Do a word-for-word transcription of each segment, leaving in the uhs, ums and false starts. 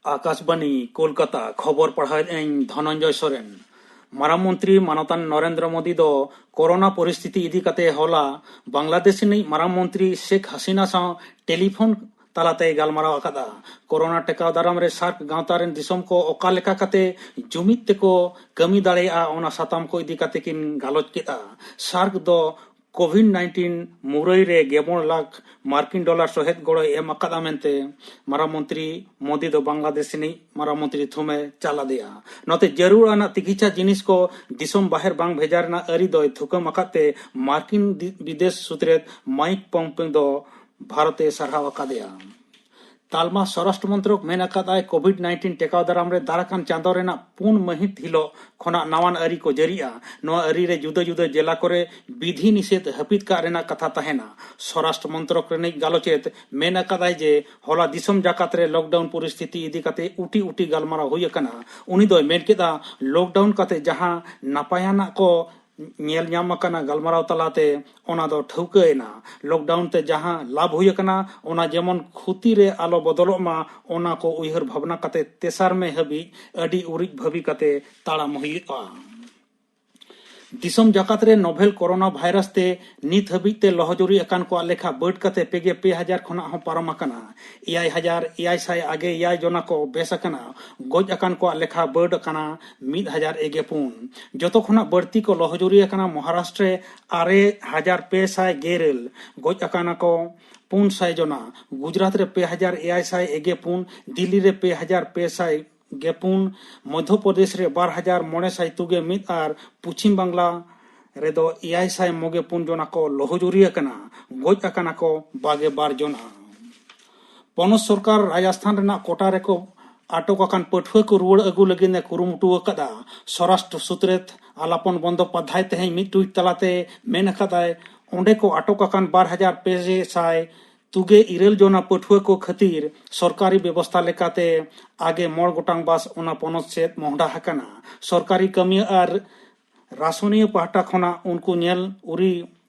ᱟᱠᱟᱥᱵᱟᱱᱤ ᱠᱳᱞᱠᱟᱛᱟ, ᱠᱷᱚᱵᱚᱨ ᱯᱟᱲᱦᱟᱣᱮᱫ ᱟᱹᱧ ᱫᱷᱚᱱᱚᱱᱡᱚᱭ ᱥᱚᱨᱮᱱ᱾ ᱢᱟᱨᱟᱝ ᱢᱚᱱᱛᱨᱤ ᱢᱟᱱᱚᱛᱟᱱ ᱱᱚᱨᱮᱱᱫᱨᱚ ᱢᱳᱫᱤ ᱫᱚ ᱠᱳᱨᱳᱱᱟ ᱯᱚᱨᱤᱥᱛᱷᱤᱛᱤ ᱤᱫᱤ ᱠᱟᱛᱮ ᱦᱚᱞᱟ ᱵᱟᱝᱞᱟᱫᱮᱥ ᱨᱤᱱᱤᱡ ᱢᱟᱨᱟᱝ ᱢᱚᱱᱛᱨᱤ ᱥᱮᱠ ᱦᱟᱥᱤᱱᱟ ᱥᱟᱶ ᱴᱮᱞᱤᱯᱷᱳᱱ ᱛᱟᱞᱟᱛᱮᱭ ᱜᱟᱞᱢᱟᱨᱟᱣ ᱟᱠᱟᱫᱟ᱾ ᱠᱳᱨᱳᱱᱟ ᱴᱮᱠᱟᱣ ᱫᱟᱨᱟᱢ ᱨᱮ ᱥᱟᱨᱠ ᱜᱟᱶᱛᱟ ᱨᱮᱱ ᱫᱤᱥᱚᱢ ᱠᱚ ᱚᱠᱟ ᱞᱮᱠᱟ ᱠᱟᱛᱮ ᱡᱩᱢᱤᱫ ᱛᱮᱠᱚ ᱠᱟᱹᱢᱤ ᱫᱟᱲᱮᱭᱟᱜᱼᱟ, ᱚᱱᱟ ᱥᱟᱛᱟᱢ ᱠᱚ ᱤᱫᱤ ᱠᱟᱛᱮ ᱠᱤᱱ ᱜᱟᱞᱚᱪ ᱠᱮᱫᱼᱟ᱾ ᱥᱟᱨᱠ ᱫᱚ ᱠᱳᱵᱷᱤᱰ ᱱᱟᱭᱤᱱᱴᱤᱱ ᱢᱩᱨᱟᱹᱭ ᱨᱮ ᱜᱮᱞ ᱢᱚᱬᱮ ᱞᱟᱠᱷ ᱢᱟᱨᱠᱤᱱ ᱰᱚᱞᱟᱨ ᱥᱚᱦᱮᱫ ᱜᱚᱲᱚᱭ ᱮᱢ ᱟᱠᱟᱫᱼᱟ ᱢᱮᱱᱛᱮ ᱢᱟᱨᱟᱝ ᱢᱚᱱᱛᱨᱤ ᱢᱳᱫᱤ ᱫᱚ ᱵᱟᱝᱞᱟᱫᱮᱥ ᱨᱤᱱᱤᱡ ᱢᱟᱨᱟᱝ ᱢᱚᱱᱛᱨᱤ ᱛᱷᱩᱢᱮ ᱪᱟᱞ ᱟᱫᱮᱭᱟ᱾ ᱱᱚᱛᱮ ᱡᱟᱹᱨᱩᱲ ᱟᱱᱟᱜ ᱛᱤᱠᱤᱪᱷᱟ ᱡᱤᱱᱤᱥ ᱠᱚ ᱫᱤᱥᱚᱢ ᱵᱟᱦᱮᱨ ᱵᱟᱝ ᱵᱷᱮᱡᱟ ᱨᱮᱱᱟᱜ ᱟᱹᱨᱤ ᱫᱚᱭ ᱛᱷᱩᱠᱟᱹᱢ ᱟᱠᱟᱫ ᱛᱮ ᱢᱟᱨᱠᱤᱱ ᱫᱤ-, ᱵᱤᱫᱮᱥ ᱥᱩᱛᱨᱮᱛ ᱢᱟᱭᱤᱠ ᱯᱚᱢᱯᱮ ᱫᱚ ᱵᱷᱟᱨᱚᱛᱮ ᱥᱟᱨᱦᱟᱣ ᱟᱠᱟᱫᱮᱭᱟ᱾ ᱛᱟᱞᱢᱟ ᱥᱚᱨᱟᱥᱴᱨᱚ ᱢᱚᱱᱛᱨᱚᱠ ᱢᱮᱱ ᱟᱠᱟᱫᱟᱭ, ᱠᱳᱵᱷᱤᱰ ᱱᱟᱭᱤᱱᱴᱤᱱ ᱴᱮᱠᱟᱣ ᱫᱟᱨᱟᱢ ᱨᱮ ᱫᱟᱨᱟᱠᱟᱱ ᱪᱟᱸᱫᱚ ᱨᱮᱱᱟᱜ ᱯᱩᱱ ᱢᱟᱹᱦᱤᱛ ᱦᱤᱞᱳᱜ ᱠᱷᱚᱱᱟᱜ ᱱᱟᱣᱟᱱ ᱟᱹᱨᱤ ᱠᱚ ᱡᱟᱹᱨᱤᱜᱼᱟ᱾ ᱱᱚᱣᱟ ᱟᱹᱨᱤ ᱨᱮ ᱡᱩᱫᱟᱹ ᱡᱩᱫᱟᱹ ᱡᱮᱞᱟ ᱠᱚᱨᱮ ᱵᱤᱫᱷᱤ ᱱᱤᱥᱮᱫᱷ ᱦᱟᱹᱯᱤᱫ ᱠᱟᱜ ᱨᱮᱱᱟᱜ ᱠᱟᱛᱷᱟ ᱛᱟᱦᱮᱱᱟ᱾ ᱥᱚᱨᱟᱥᱴᱨᱚ ᱢᱚᱱᱛᱨᱚᱠ ᱨᱤᱱᱤᱡ ᱜᱟᱞᱚᱪᱮᱫ ᱢᱮᱱ ᱟᱠᱟᱫᱟᱭ ᱡᱮ ᱦᱚᱞᱟ ᱫᱤᱥᱚᱢ ᱡᱟᱠᱟᱛ ᱨᱮ ᱞᱚᱠᱰᱟᱣᱩᱱ ᱯᱚᱨᱤᱥᱛᱷᱤᱛᱤ ᱤᱫᱤ ᱠᱟᱛᱮ ᱩᱴᱤ ᱩᱴᱤ ᱜᱟᱞᱢᱟᱨᱟᱣ ᱦᱩᱭ ᱟᱠᱟᱱᱟ᱾ ᱩᱱᱤ ᱫᱚᱭ ᱢᱮᱱ ᱠᱮᱫᱟ, ᱞᱚᱠᱰᱟᱣᱩᱱ ᱠᱟᱛᱮ ᱡᱟᱦᱟᱸ ᱱᱟᱯᱟᱭᱟᱱᱟᱜ ᱠᱚ ᱧᱮᱞ ᱧᱟᱢ ᱟᱠᱟᱱᱟ ᱜᱟᱞᱢᱟᱨᱟᱣ ᱛᱟᱞᱟᱛᱮ, ᱚᱱᱟ ᱫᱚ ᱴᱷᱟᱹᱣᱠᱟᱹ ᱮᱱᱟ᱾ ᱞᱚᱠᱰᱟᱣᱩᱱ ᱛᱮ ᱡᱟᱦᱟᱸ ᱞᱟᱵᱷ ᱦᱩᱭ ᱟᱠᱟᱱᱟ, ᱚᱱᱟ ᱡᱮᱢᱚᱱ ᱠᱷᱩᱛᱤ ᱨᱮ ᱟᱞᱚ ᱵᱚᱫᱚᱞᱚᱜ ᱢᱟ, ᱚᱱᱟ ᱠᱚ ᱩᱭᱦᱟᱹᱨ ᱵᱷᱟᱵᱽᱱᱟ ᱠᱟᱛᱮ ᱛᱮᱥᱟᱨ ᱢᱮ ᱦᱟᱹᱵᱤᱡ ᱟᱹᱰᱤ ᱩᱨᱤᱡ ᱵᱷᱟᱹᱵᱤ ᱠᱟᱛᱮ ᱛᱟᱲᱟᱢ ᱦᱩᱭᱩᱜᱼᱟ᱾ ᱫᱤᱥᱚᱢ ᱡᱟᱠᱟᱛ ᱨᱮ ᱱᱳᱵᱷᱮᱞ ᱠᱳᱨᱳᱱᱟ ᱵᱷᱟᱭᱨᱟᱥ ᱛᱮ ᱱᱤᱛ ᱦᱟᱹᱵᱤᱡ ᱛᱮ ᱞᱚᱦᱚᱡᱩᱨᱤ ᱟᱠᱟᱱ ᱠᱚᱣᱟᱜ ᱞᱮᱠᱷᱟ ᱵᱟᱹᱰ ᱠᱟᱛᱮ ᱯᱮᱜᱮ ᱯᱮ ᱦᱟᱡᱟᱨ ᱠᱷᱚᱱᱟᱜ ᱦᱚᱸ ᱯᱟᱨᱚᱢ ᱟᱠᱟᱱᱟ᱾ ᱮᱭᱟᱭ ᱦᱟᱡᱟᱨ ᱮᱭᱟᱭ ᱥᱟᱭ ᱟᱜᱮ ᱮᱭᱟᱭ ᱡᱚᱱᱟ ᱠᱚ ᱵᱮᱥ ᱟᱠᱟᱱᱟ᱾ ᱜᱚᱡ ᱟᱠᱟᱱ ᱠᱚᱣᱟᱜ ᱞᱮᱠᱷᱟ ᱵᱟᱹᱰ ᱟᱠᱟᱱᱟ ᱢᱤᱫ ᱦᱟᱡᱟᱨ ᱮᱜᱮ ᱯᱩᱱ᱾ ᱡᱚᱛᱚ ᱠᱷᱚᱱᱟᱜ ᱵᱟᱹᱲᱛᱤ ᱠᱚ ᱞᱚᱦᱚᱡᱩᱨᱤ ᱟᱠᱟᱱᱟ ᱢᱚᱦᱟᱨᱟᱥᱴᱨᱚ ᱨᱮ ᱟᱨᱮ ᱦᱟᱡᱟᱨ ᱯᱮ ᱥᱟᱭ ᱜᱮᱞ ᱤᱨᱟᱹᱞ᱾ ᱜᱚᱡ ᱟᱠᱟᱱᱟ ᱠᱚ ᱯᱩᱱ ᱥᱟᱭ ᱡᱚᱱᱟ᱾ ᱜᱩᱡᱽᱨᱟᱴ ᱨᱮ ᱯᱮ ᱦᱟᱡᱟᱨ ᱮᱭᱟᱭ ᱥᱟᱭ ᱮᱜᱮ ᱯᱩᱱ, ᱫᱤᱞᱞᱤ ᱨᱮ ᱯᱮ ᱦᱟᱡᱟᱨ ᱯᱮ ᱥᱟᱭ ᱜᱮ ᱯᱩᱱ, ᱢᱚᱫᱷᱭᱚ ᱯᱨᱚᱫᱮᱥ ᱨᱮ ᱵᱟᱨ ᱦᱟᱡᱟᱨ ᱢᱚᱬᱮ ᱥᱟᱭ ᱛᱩᱜᱮ ᱢᱤᱫ ᱟᱨ ᱯᱚᱪᱷᱤᱢ ᱵᱟᱝᱞᱟ ᱨᱮᱫᱚ ᱮᱭᱟᱭ ᱥᱟᱭ ᱢᱚᱜᱮ ᱯᱩᱱ ᱡᱚᱱᱟ ᱠᱚ ᱞᱚᱦᱚᱡᱩᱨᱤ ᱟᱠᱟᱱᱟ᱾ ᱜᱚᱡ ᱟᱠᱟᱱᱟ ᱠᱚ ᱵᱟᱜᱮ ᱵᱟᱨ ᱡᱚᱱᱟ᱾ ᱯᱚᱱᱚᱛ ᱥᱚᱨᱠᱟᱨ ᱨᱟᱡᱚᱥᱛᱷᱟᱱ ᱨᱮᱱᱟᱜ ᱠᱳᱴᱟ ᱨᱮᱠᱚ ᱟᱴᱚᱠ ᱟᱠᱟᱱ ᱯᱟᱹᱴᱷᱩᱣᱟᱹ ᱠᱚ ᱨᱩᱣᱟᱹᱲ ᱟᱹᱜᱩ ᱞᱟᱹᱜᱤᱫ ᱮ ᱠᱩᱨᱩᱢᱩᱴᱩ ᱟᱠᱟᱫᱟ᱾ ᱥᱚᱨᱟᱥᱴᱨᱚ ᱥᱩᱛᱨᱮᱛ ᱟᱞᱟᱯᱚᱱ ᱵᱚᱱᱫᱚᱯᱟᱫᱷᱟᱭ ᱛᱮᱦᱮᱧ ᱢᱤᱫ ᱴᱩᱭᱤᱴ ᱛᱟᱞᱟᱛᱮ ᱢᱮᱱ ᱟᱠᱟᱫᱟᱭ, ᱚᱸᱰᱮ ᱠᱚ ᱟᱴᱚᱠ ᱟᱠᱟᱱ ᱵᱟᱨ ᱦᱟᱡᱟᱨ ᱯᱮ ᱥᱟᱭ ᱛᱩᱜᱮ ᱤᱨᱟᱹᱞ ᱡᱚᱱᱟ ᱯᱟᱹᱴᱷᱩᱣᱟᱹ ᱠᱚ ᱠᱷᱟᱹᱛᱤᱨ ᱥᱚᱨᱠᱟᱨᱤ ᱵᱮᱵᱚᱥᱛᱷᱟ ᱞᱮᱠᱟᱛᱮ ᱟᱜᱮ ᱢᱚᱬ ᱜᱚᱴᱟᱝ ᱵᱟᱥ ᱚᱱᱟ ᱯᱚᱱᱚᱛ ᱥᱮᱫ ᱢᱚᱦᱰᱟ ᱟᱠᱟᱱᱟ᱾ ᱥᱚᱨᱠᱟᱨᱤ ᱠᱟᱹᱢᱤᱭᱟᱹ ᱟᱨ ᱨᱟᱥᱚᱱᱤᱭᱟᱹ ᱯᱟᱦᱴᱟ ᱠᱷᱚᱱᱟᱜ ᱩᱱᱠᱩ ᱧᱮᱞ ᱩᱨᱤ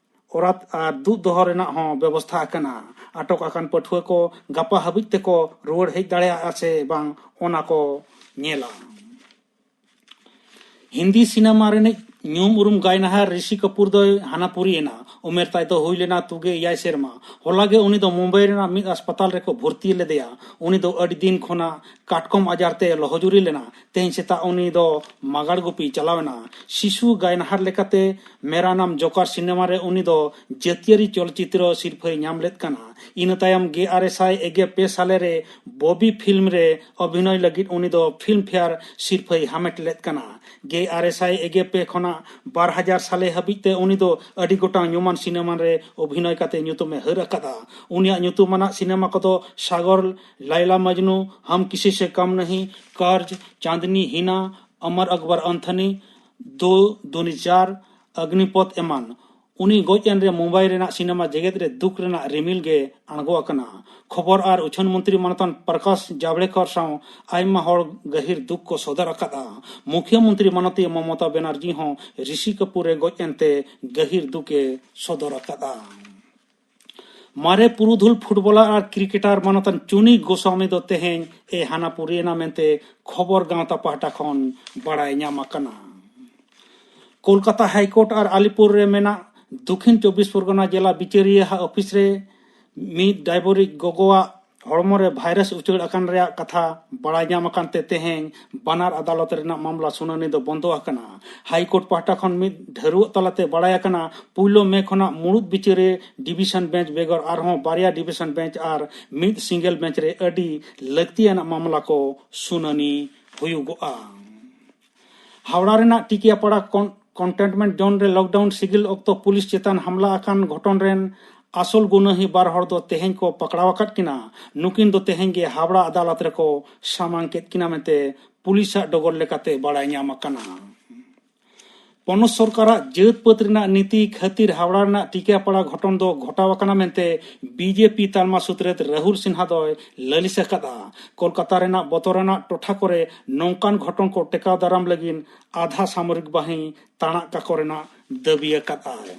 ᱚᱨᱟᱛ ᱟᱨ ᱫᱩᱜ ᱫᱚᱦᱚ ᱨᱮᱱᱟᱜ ᱦᱚᱸ ᱵᱮᱵᱚᱥᱛᱷᱟ ᱟᱠᱟᱱᱟ᱾ ᱟᱴᱚᱠ ᱟᱠᱟᱱ ᱯᱟᱹᱴᱷᱩᱣᱟᱹ ᱠᱚ ᱜᱟᱯᱟ ᱦᱟᱹᱵᱤᱡ ᱛᱮᱠᱚ ᱨᱩᱣᱟᱹᱲ ᱦᱮᱡ ᱫᱟᱲᱮᱭᱟᱜᱼᱟ ᱥᱮ ᱵᱟᱝ, ᱚᱱᱟ ᱠᱚ ᱧᱮᱞᱟ᱾ ᱦᱤᱱᱫᱤ ᱥᱤᱱᱮᱢᱟ ᱨᱤᱱᱤᱡ ᱧᱩᱢ ᱩᱨᱩᱢ ᱜᱟᱭᱱᱟᱦᱟᱨ ᱨᱤᱥᱤ ᱠᱟᱯᱩᱨ ᱫᱚᱭ ᱦᱟᱱᱟᱯᱩᱨᱤ ᱮᱱᱟ᱾ ᱩᱢᱮᱨ ᱛᱟᱭ ᱫᱚ ᱦᱩᱭ ᱞᱮᱱᱟ ᱛᱩᱜᱮ ᱮᱭᱟᱭ ᱥᱮᱨᱢᱟ᱾ ᱦᱚᱞᱟ ᱜᱮ ᱩᱱᱤ ᱫᱚ ᱢᱩᱢᱵᱟᱭ ᱨᱮᱱᱟᱜ ᱢᱤᱫ ᱦᱟᱥᱯᱟᱛᱟᱞ ᱨᱮᱠᱚ ᱵᱷᱚᱨᱛᱤ ᱞᱮᱫᱮᱭᱟ᱾ ᱩᱱᱤ ᱫᱚ ᱟᱹᱰᱤ ᱫᱤᱱ ᱠᱷᱚᱱᱟᱜ ᱠᱟᱴᱠᱚᱢ ᱟᱡᱟᱨ ᱛᱮ ᱞᱚᱦᱚᱡᱩᱨᱤ ᱞᱮᱱᱟ᱾ ᱛᱮᱦᱮᱧ ᱥᱮᱛᱟᱜ ᱩᱱᱤ ᱫᱚ ᱢᱟᱜᱟᱲ ᱜᱩᱯᱤ ᱪᱟᱞᱟᱣ ᱮᱱᱟ᱾ ᱥᱤᱥᱩ ᱜᱟᱭᱱᱟᱦᱟᱨ ᱞᱮᱠᱟᱛᱮ ᱢᱮᱨᱟ ᱱᱟᱢ ᱡᱳᱠᱟᱨ ᱥᱤᱱᱮᱢᱟ ᱨᱮ ᱩᱱᱤ ᱫᱚ ᱡᱟᱹᱛᱤᱭᱟᱹᱨᱤ ᱪᱚᱞᱚᱪᱤᱛᱨᱚ ᱥᱤᱨᱯᱷᱟᱹᱭ ᱧᱟᱢ ᱞᱮᱫ ᱠᱟᱱᱟ᱾ ᱤᱱᱟᱹ ᱛᱟᱭᱚᱢ ᱜᱮᱞ ᱟᱨᱮ ᱥᱟᱭ ᱮᱜᱮ ᱯᱮ ᱥᱟᱞᱮ ᱨᱮ ᱵᱚᱵᱤ ᱯᱷᱤᱞᱢ ᱨᱮ ᱚᱵᱷᱤᱱᱚᱭ ᱞᱟᱹᱜᱤᱫ ᱩᱱᱤ ᱫᱚ ᱯᱷᱤᱞᱢ ᱯᱷᱮᱭᱟᱨ ᱥᱤᱨᱯᱷᱟᱹᱭ ᱦᱟᱢᱮᱴ ᱞᱮᱫ ᱠᱟᱱᱟ᱾ ᱜᱮᱞ ᱟᱨᱮ ᱥᱟᱭ ᱮᱜᱮ ᱯᱮ ᱠᱷᱚᱱᱟᱜ ᱵᱟᱨ ᱦᱟᱡᱟᱨ ᱥᱟᱞᱮ ᱦᱟᱹᱵᱤᱡ ᱛᱮ ᱩᱱᱤ ᱫᱚ ᱟᱹᱰᱤ ᱜᱚᱴᱟᱝ ᱧᱩᱢᱟᱱ ᱥᱤᱱᱮᱢᱟ ᱨᱮ ᱚᱵᱷᱤᱱᱚᱭ ᱠᱟᱛᱮ ᱧᱩᱛᱩᱢᱮ ᱦᱟᱹᱨ ᱟᱠᱟᱫᱟ᱾ ᱩᱱᱤᱭᱟᱜ ᱧᱩᱛᱩᱢᱟᱱᱟᱜ ᱥᱤᱱᱮᱢᱟ ᱠᱚᱫᱚ ᱥᱟᱜᱚᱨ, ᱞᱟᱭᱞᱟ ᱢᱟᱡᱱᱩ, ᱦᱟᱢ ᱠᱤᱥᱤ ᱥᱮ ᱠᱟᱢ ᱱᱟᱦᱤ, ᱠᱟᱨᱡᱽ, ᱪᱟᱸᱫᱽᱱᱤ ᱦᱤᱱᱟ, ᱟᱢᱟᱨ ᱟᱠᱵᱟᱨ ᱟᱱᱛᱷᱟᱱᱤ, ᱫᱳ ᱫᱩᱱᱤ ᱪᱟᱨ, ᱚᱜᱽᱱᱤᱯᱚᱛᱷ ᱮᱢᱟᱱ᱾ ᱩᱱᱤ ᱜᱚᱡ ᱮᱱ ᱨᱮ ᱢᱩᱢᱵᱟᱭ ᱨᱮᱱᱟᱜ ᱥᱤᱱᱮᱢᱟ ᱡᱮᱜᱮᱛ ᱨᱮ ᱫᱩᱠ ᱨᱮᱱᱟᱜ ᱨᱤᱢᱤᱞ ᱜᱮ ᱟᱬᱜᱚ ᱟᱠᱟᱱᱟ᱾ ᱠᱷᱚᱵᱚᱨ ᱟᱨ ᱩᱪᱷᱟᱹᱱ ᱢᱚᱱᱛᱨᱤ ᱢᱟᱱᱚᱛᱟᱱ ᱯᱨᱚᱠᱟᱥ ᱡᱟᱵᱲᱮᱠᱚᱨ ᱥᱟᱶ ᱟᱭᱢᱟ ᱦᱚᱲ ᱜᱟᱹᱦᱤᱨ ᱫᱩᱠ ᱠᱚ ᱥᱚᱫᱚᱨ ᱟᱠᱟᱫᱼᱟ᱾ ᱢᱩᱠᱷᱭᱟᱹ ᱢᱚᱱᱛᱨᱤ ᱢᱟᱱᱚᱛᱤᱭᱟᱹ ᱢᱚᱢᱚᱛᱟ ᱵᱮᱱᱟᱨᱡᱤ ᱦᱚᱸ ᱨᱤᱥᱤ ᱠᱟᱯᱩᱨ ᱮ ᱜᱚᱡ ᱮᱱᱛᱮ ᱜᱟᱹᱦᱤᱨ ᱫᱩᱠ ᱮ ᱥᱚᱫᱚᱨ ᱟᱠᱟᱫᱼᱟ᱾ ᱢᱟᱨᱮ ᱯᱩᱨᱩᱫᱷᱩᱞ ᱯᱷᱩᱴᱵᱚᱞᱟᱨ ᱟᱨ ᱠᱨᱤᱠᱮᱴᱟᱨ ᱢᱟᱱᱚᱛᱟᱱ ᱪᱩᱱᱤ ᱜᱳᱥᱟᱢᱤ ᱫᱚ ᱛᱮᱦᱮᱧ ᱮ ᱦᱟᱱᱟᱯᱩᱨᱤ ᱮᱱᱟ ᱢᱮᱱᱛᱮ ᱠᱷᱚᱵᱚᱨ ᱜᱟᱶᱛᱟ ᱯᱟᱦᱴᱟ ᱠᱷᱚᱱ ᱵᱟᱲᱟᱭ ᱧᱟᱢ ᱟᱠᱟᱱᱟ᱾ ᱠᱳᱞᱠᱟᱛᱟ ᱦᱟᱭᱠᱳᱨᱴ ᱟᱨ ᱟᱞᱤᱯᱩᱨ ᱨᱮ ᱢᱮᱱᱟᱜ ᱫᱚᱠᱷᱤᱱ ᱪᱚᱵᱵᱤᱥ ᱯᱚᱨᱜᱚᱱᱟ ᱡᱮᱞᱟ ᱵᱤᱪᱟᱹᱨᱤᱭᱟᱹ ᱟᱜ ᱚᱯᱷᱤᱥ ᱨᱮ ᱢᱤᱫ ᱰᱟᱭᱵᱚᱨᱤᱠ ᱜᱚᱜᱚᱣᱟᱜ ᱦᱚᱲᱢᱚ ᱨᱮ ᱵᱷᱟᱭᱨᱟᱥ ᱩᱪᱟᱹᱲ ᱟᱠᱟᱱ ᱨᱮᱭᱟᱜ ᱠᱟᱛᱷᱟ ᱵᱟᱲᱟᱭ ᱧᱟᱢ ᱟᱠᱟᱱ ᱛᱮ ᱛᱮᱦᱮᱧ ᱵᱟᱱᱟᱨ ᱟᱫᱟᱞᱚᱛ ᱨᱮᱱᱟᱜ ᱢᱟᱢᱞᱟ ᱥᱩᱱᱟᱹᱱᱤ ᱫᱚ ᱵᱚᱱᱫᱚ ᱟᱠᱟᱱᱟ᱾ ᱦᱟᱭᱠᱳᱨᱴ ᱯᱟᱦᱴᱟ ᱠᱷᱚᱱ ᱢᱤᱫ ᱰᱷᱟᱹᱨᱣᱟᱹᱜ ᱛᱟᱞᱟᱛᱮ ᱵᱟᱲᱟᱭ ᱟᱠᱟᱱᱟ, ᱯᱩᱭᱞᱩ ᱢᱮ ᱠᱷᱚᱱᱟᱜ ᱢᱩᱲᱩᱫ ᱵᱤᱪᱟᱹᱨᱤᱭᱟᱹ ᱰᱤᱵᱤᱥᱚᱱ ᱵᱮᱧᱪ ᱵᱮᱜᱚᱨ ᱟᱨᱦᱚᱸ ᱵᱟᱨᱭᱟ ᱰᱤᱵᱤᱥᱚᱱ ᱵᱮᱧᱪ ᱟᱨ ᱢᱤᱫ ᱥᱤᱝᱜᱮᱞ ᱵᱮᱧᱪ ᱨᱮ ᱟᱹᱰᱤ ᱞᱟᱹᱠᱛᱤᱭᱟᱱᱟᱜ ᱢᱟᱢᱞᱟ ᱠᱚ ᱥᱩᱱᱟᱹᱱᱤ ᱦᱩᱭᱩᱜᱚᱜᱼᱟ᱾ ᱦᱟᱣᱲᱟ ᱨᱮᱱᱟᱜ ᱴᱤᱠᱤᱭᱟᱯᱟᱲᱟ ᱠᱚᱱ-, ᱠᱚᱱᱴᱮᱱᱴᱢᱮᱱᱴ ᱡᱳᱱ ᱨᱮ ᱞᱚᱠᱰᱟᱣᱩᱱ ᱥᱤᱜᱤᱞ ᱚᱠᱛᱚ ᱯᱩᱞᱤᱥ ᱪᱮᱛᱟᱱ ᱦᱟᱢᱞᱟ ᱟᱠᱟᱱ ᱜᱷᱚᱴᱚᱱ ᱨᱮᱱ ᱟᱥᱚᱞ ᱜᱩᱱᱟᱹᱦᱤ ᱵᱟᱨ ᱦᱚᱲ ᱫᱚ ᱛᱮᱦᱮᱧ ᱠᱚ ᱯᱟᱠᱲᱟᱣ ᱟᱠᱟᱫ ᱠᱤᱱᱟ᱾ ᱱᱩᱠᱤᱱ ᱫᱚ ᱛᱮᱦᱮᱧ ᱜᱮ ᱦᱟᱣᱲᱟ ᱟᱫᱟᱞᱚᱛ ᱨᱮᱠᱚ ᱥᱟᱢᱟᱝ ᱠᱮᱫ ᱠᱤᱱᱟ ᱢᱮᱱᱛᱮ ᱯᱩᱞᱤᱥᱟᱜ ᱰᱚᱜᱚᱨ ᱞᱮᱠᱟᱛᱮ ᱵᱟᱲᱟᱭ ᱧᱟᱢ ᱟᱠᱟᱱᱟ᱾ ᱯᱚᱱᱚᱛ ᱥᱚᱨᱠᱟᱨᱟᱜ ᱡᱟᱹᱛ ᱯᱟᱹᱛ ᱨᱮᱱᱟᱜ ᱱᱤᱛᱤ ᱠᱷᱟᱹᱛᱤᱨ ᱦᱟᱣᱲᱟ ᱨᱮᱱᱟᱜ ᱴᱤᱠᱤᱭᱟᱯᱟᱲᱟ ᱜᱷᱚᱴᱚᱱ ᱫᱚ ᱜᱷᱚᱴᱟᱣ ᱟᱠᱟᱱᱟ ᱢᱮᱱᱛᱮ ᱵᱤᱡᱮᱯᱤ ᱛᱟᱞᱢᱟ ᱥᱩᱛᱨᱮᱛ ᱨᱟᱦᱩᱞ ᱥᱤᱱᱦᱟ ᱫᱚᱭ ᱞᱟᱹᱞᱤᱥ ᱟᱠᱟᱫᱼᱟ᱾ ᱠᱳᱞᱠᱟᱛᱟ ᱨᱮᱱᱟᱜ ᱵᱚᱛᱚᱨᱟᱱᱟᱜ ᱴᱚᱴᱷᱟ ᱠᱚᱨᱮ ᱱᱚᱝᱠᱟᱱ ᱜᱷᱚᱴᱚᱱ ᱠᱚ ᱴᱮᱠᱟᱣ ᱫᱟᱨᱟᱢ ᱞᱟᱹᱜᱤᱫ ᱟᱫᱷᱟ ᱥᱟᱢᱚᱨᱤᱠ ᱵᱟᱦᱤᱱᱤ ᱛᱟᱬᱟᱜ ᱠᱟᱠᱚ ᱨᱮᱱᱟᱜ ᱫᱟᱹᱵᱤ ᱟᱠᱟᱫᱼᱟᱭ᱾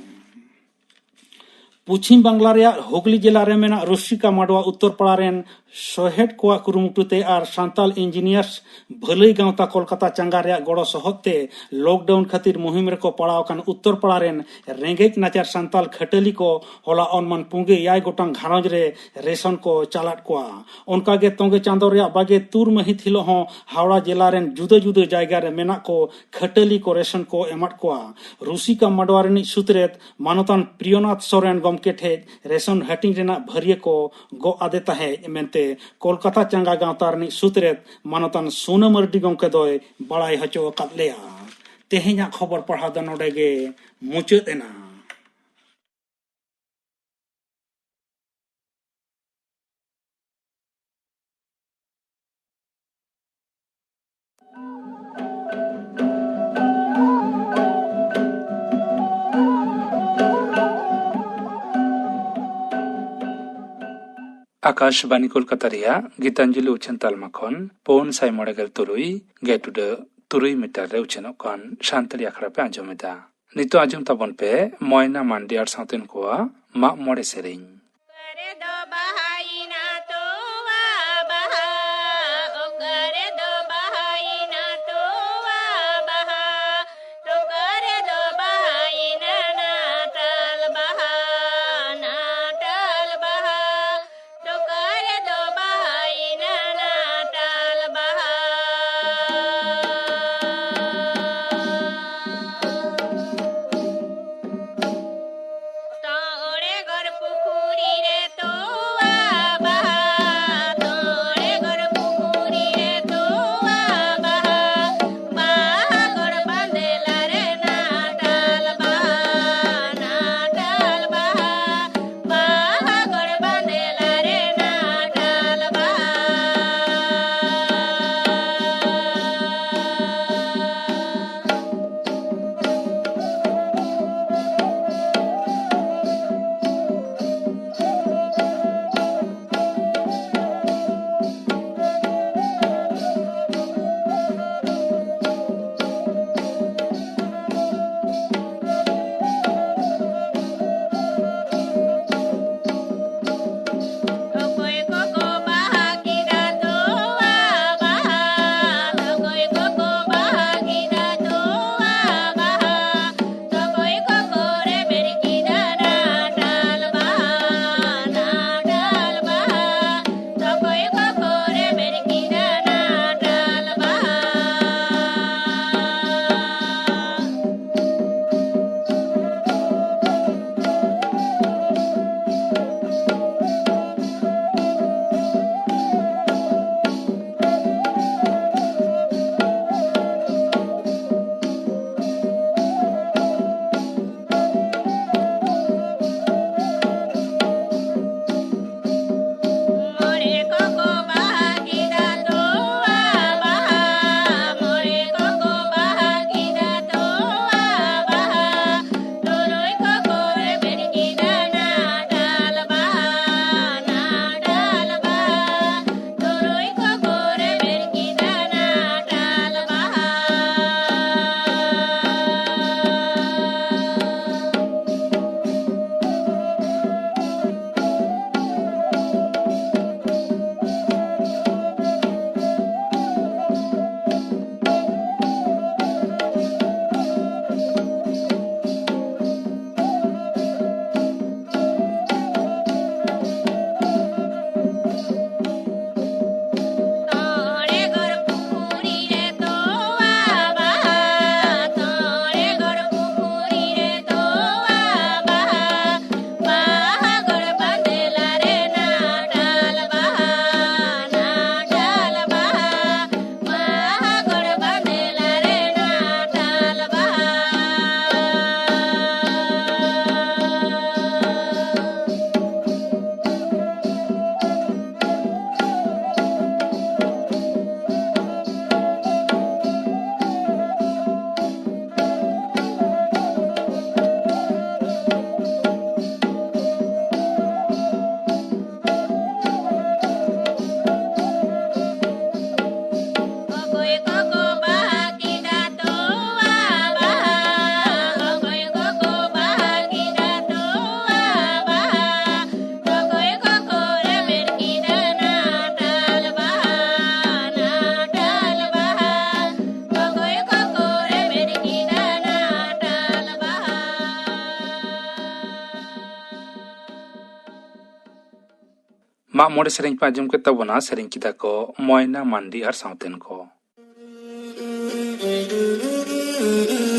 ᱯᱚᱪᱷᱤᱢ ᱵᱟᱝᱞᱟ ᱨᱮᱭᱟᱜ ᱦᱩᱜᱽᱞᱤ ᱡᱮᱞᱟ ᱨᱮ ᱢᱮᱱᱟᱜ ᱨᱩᱥᱤᱠᱟ ᱢᱟᱰᱣᱟ ᱩᱛᱛᱚᱨ ᱯᱟᱲᱟ ᱨᱮᱱ ᱥᱚᱦᱮᱫ ᱠᱚᱣᱟᱜ ᱠᱩᱨᱩᱢᱩᱴᱩ ᱛᱮ ᱟᱨ ᱥᱟᱱᱛᱟᱞ ᱤᱧᱡᱤᱱᱤᱭᱟᱨᱥ ᱵᱷᱟᱹᱞᱟᱹᱭ ᱜᱟᱶᱛᱟ ᱠᱳᱞᱠᱟᱛᱟ ᱪᱟᱸᱜᱟ ᱨᱮᱭᱟᱜ ᱜᱚᱲᱚ ᱥᱚᱦᱚᱫ ᱛᱮ ᱞᱚᱠᱰᱟᱣᱩᱱ ᱠᱷᱟᱹᱛᱤᱨ ᱢᱩᱦᱤᱢ ᱨᱮᱠᱚ ᱯᱟᱲᱟᱣ ᱟᱠᱟᱱ ᱩᱛᱛᱚᱨ ᱯᱟᱲᱟ ᱨᱮᱱ ᱨᱮᱸᱜᱮᱡ ᱱᱟᱪᱟᱨ ᱥᱟᱱᱛᱟᱞ ᱠᱷᱟᱹᱴᱟᱹᱞᱤ ᱠᱚ ᱦᱚᱞᱟ ᱚᱱᱢᱟᱱ ᱯᱩᱸᱜᱮ ᱮᱭᱟᱭ ᱜᱚᱴᱟᱝ ᱜᱷᱟᱨᱚᱸᱡᱽ ᱨᱮ ᱨᱮᱥᱚᱱ ᱠᱚ ᱪᱟᱞᱟᱫ ᱠᱚᱣᱟ᱾ ᱚᱱᱠᱟᱜᱮ ᱛᱚᱸᱜᱮ ᱪᱟᱸᱫᱚ ᱨᱮᱭᱟᱜ ᱵᱟᱜᱮ ᱛᱩᱨ ᱢᱟᱹᱦᱤᱛ ᱦᱤᱞᱳᱜ ᱦᱚᱸ ᱦᱟᱣᱲᱟ ᱡᱮᱞᱟ ᱨᱮᱱ ᱡᱩᱫᱟᱹ ᱡᱩᱫᱟᱹ ᱡᱟᱭᱜᱟ ᱨᱮ ᱢᱮᱱᱟᱜ ᱠᱚ ᱠᱷᱟᱹᱴᱟᱹᱞᱤ ᱠᱚ ᱨᱮᱥᱚᱱ ᱠᱚ ᱮᱢᱟᱫ ᱠᱚᱣᱟ᱾ ᱨᱩᱥᱤᱠᱟ ᱢᱟᱰᱣᱟ ᱨᱤᱱᱤᱡ ᱥᱩᱛᱨᱮᱛ ᱢᱟᱱᱚᱛᱟᱱ ᱯᱨᱤᱭᱚᱱᱟᱛᱷ ᱥᱚᱨᱮᱱ ᱜᱚᱢᱠᱮ ᱴᱷᱮᱡ ᱨᱮᱥᱚᱱ ᱦᱟᱹᱴᱤᱧ ᱨᱮᱱᱟᱜ ᱵᱷᱟᱹᱨᱭᱟᱹ ᱠᱚ ᱜᱚᱜ ᱟᱫᱮ ᱛᱟᱦᱮᱸᱫ ᱢᱮᱱᱛᱮ ᱠᱳᱞᱠᱟᱛᱟ ᱪᱟᱸᱜᱟ ᱜᱟᱶᱛᱟ ᱨᱤᱱᱤᱡ ᱥᱩᱛᱨᱮᱛ ᱢᱟᱱᱚᱛᱟᱱ ᱥᱳᱱᱟ ᱢᱟᱨᱰᱤ ᱜᱚᱢᱠᱮ ᱫᱚᱭ ᱵᱟᱲᱟᱭ ᱦᱚᱪᱚ ᱟᱠᱟᱫ ᱞᱮᱭᱟ᱾ ᱛᱮᱦᱮᱧᱟᱜ ᱠᱷᱚᱵᱚᱨ ᱯᱟᱲᱦᱟᱣ ᱫᱚ ᱱᱚᱰᱮ ᱜᱮ ᱢᱩᱪᱟᱹᱫ ᱮᱱᱟ᱾ ᱟᱠᱟᱥᱵᱟᱱᱤ ᱠᱳᱞᱠᱟᱛᱟ ᱨᱮᱭᱟᱜ ᱜᱤᱛᱟᱧᱡᱚᱞᱤ ᱩᱪᱷᱟᱹᱱ ᱛᱟᱞᱢᱟ ᱠᱷᱚᱱ ᱯᱩᱱ ᱥᱟᱭ ᱢᱚᱬᱮ ᱜᱮᱞ ᱛᱩᱨᱩᱭ ᱜᱮ ᱴᱩᱰᱟᱹᱜ ᱛᱩᱨᱩᱭ ᱢᱤᱴᱟᱨ ᱨᱮ ᱩᱪᱷᱟᱹᱱᱚᱜ ᱠᱟᱱ ᱥᱟᱱᱛᱟᱲᱤ ᱟᱠᱷᱲᱟ ᱯᱮ ᱟᱸᱡᱚᱢ ᱮᱫᱟ᱾ ᱱᱤᱛᱚᱜ ᱟᱸᱡᱚᱢ ᱛᱟᱵᱚᱱ ᱯᱮ ᱢᱚᱭᱱᱟ ᱢᱟᱱᱰᱤ ᱟᱨ ᱥᱟᱶᱛᱮ ᱩᱱᱠᱩᱣᱟᱜ ᱢᱟᱜ ᱢᱚᱬᱮ ᱥᱮᱨᱮᱧ᱾ ᱚᱠᱟᱨᱮ ᱫᱚ ᱵᱟᱦᱟᱭᱮᱱᱟ ᱛᱚᱣᱟ ᱵᱟᱦᱟ, ᱚᱠᱟᱨᱮ ᱫᱚ ᱵᱟᱦᱟᱭᱮᱱᱟ ᱛᱚᱣᱟ ᱵᱟᱦᱟ, ᱚᱠᱟᱨᱮ ᱫᱚ ᱵᱟᱦᱟᱭᱮᱱᱟ ᱱᱟᱴᱟᱞ ᱵᱟᱦᱟ, ᱱᱟᱴᱟᱞ ᱵᱟᱦᱟ, ᱚᱠᱟᱨᱮ ᱫᱚ ᱵᱟᱦᱟᱭᱮᱱᱟ ᱱᱟᱴᱟᱞ ᱵᱟᱦᱟ᱾ ᱛᱟᱣᱲᱮ ᱜᱚᱨ ᱯᱩᱠᱷᱩᱨᱤ ᱢᱟᱜ ᱢᱚᱬᱮ ᱥᱮᱨᱮᱧ ᱯᱮ ᱟᱸᱡᱚᱢ ᱠᱮᱫ ᱛᱟᱵᱚᱱᱟ, ᱥᱮᱨᱮᱧ ᱠᱮᱫᱟ ᱠᱚ ᱢᱚᱭᱱᱟ ᱢᱟᱱᱰᱤ ᱟᱨ ᱥᱟᱶᱛᱮᱱ ᱠᱚ᱾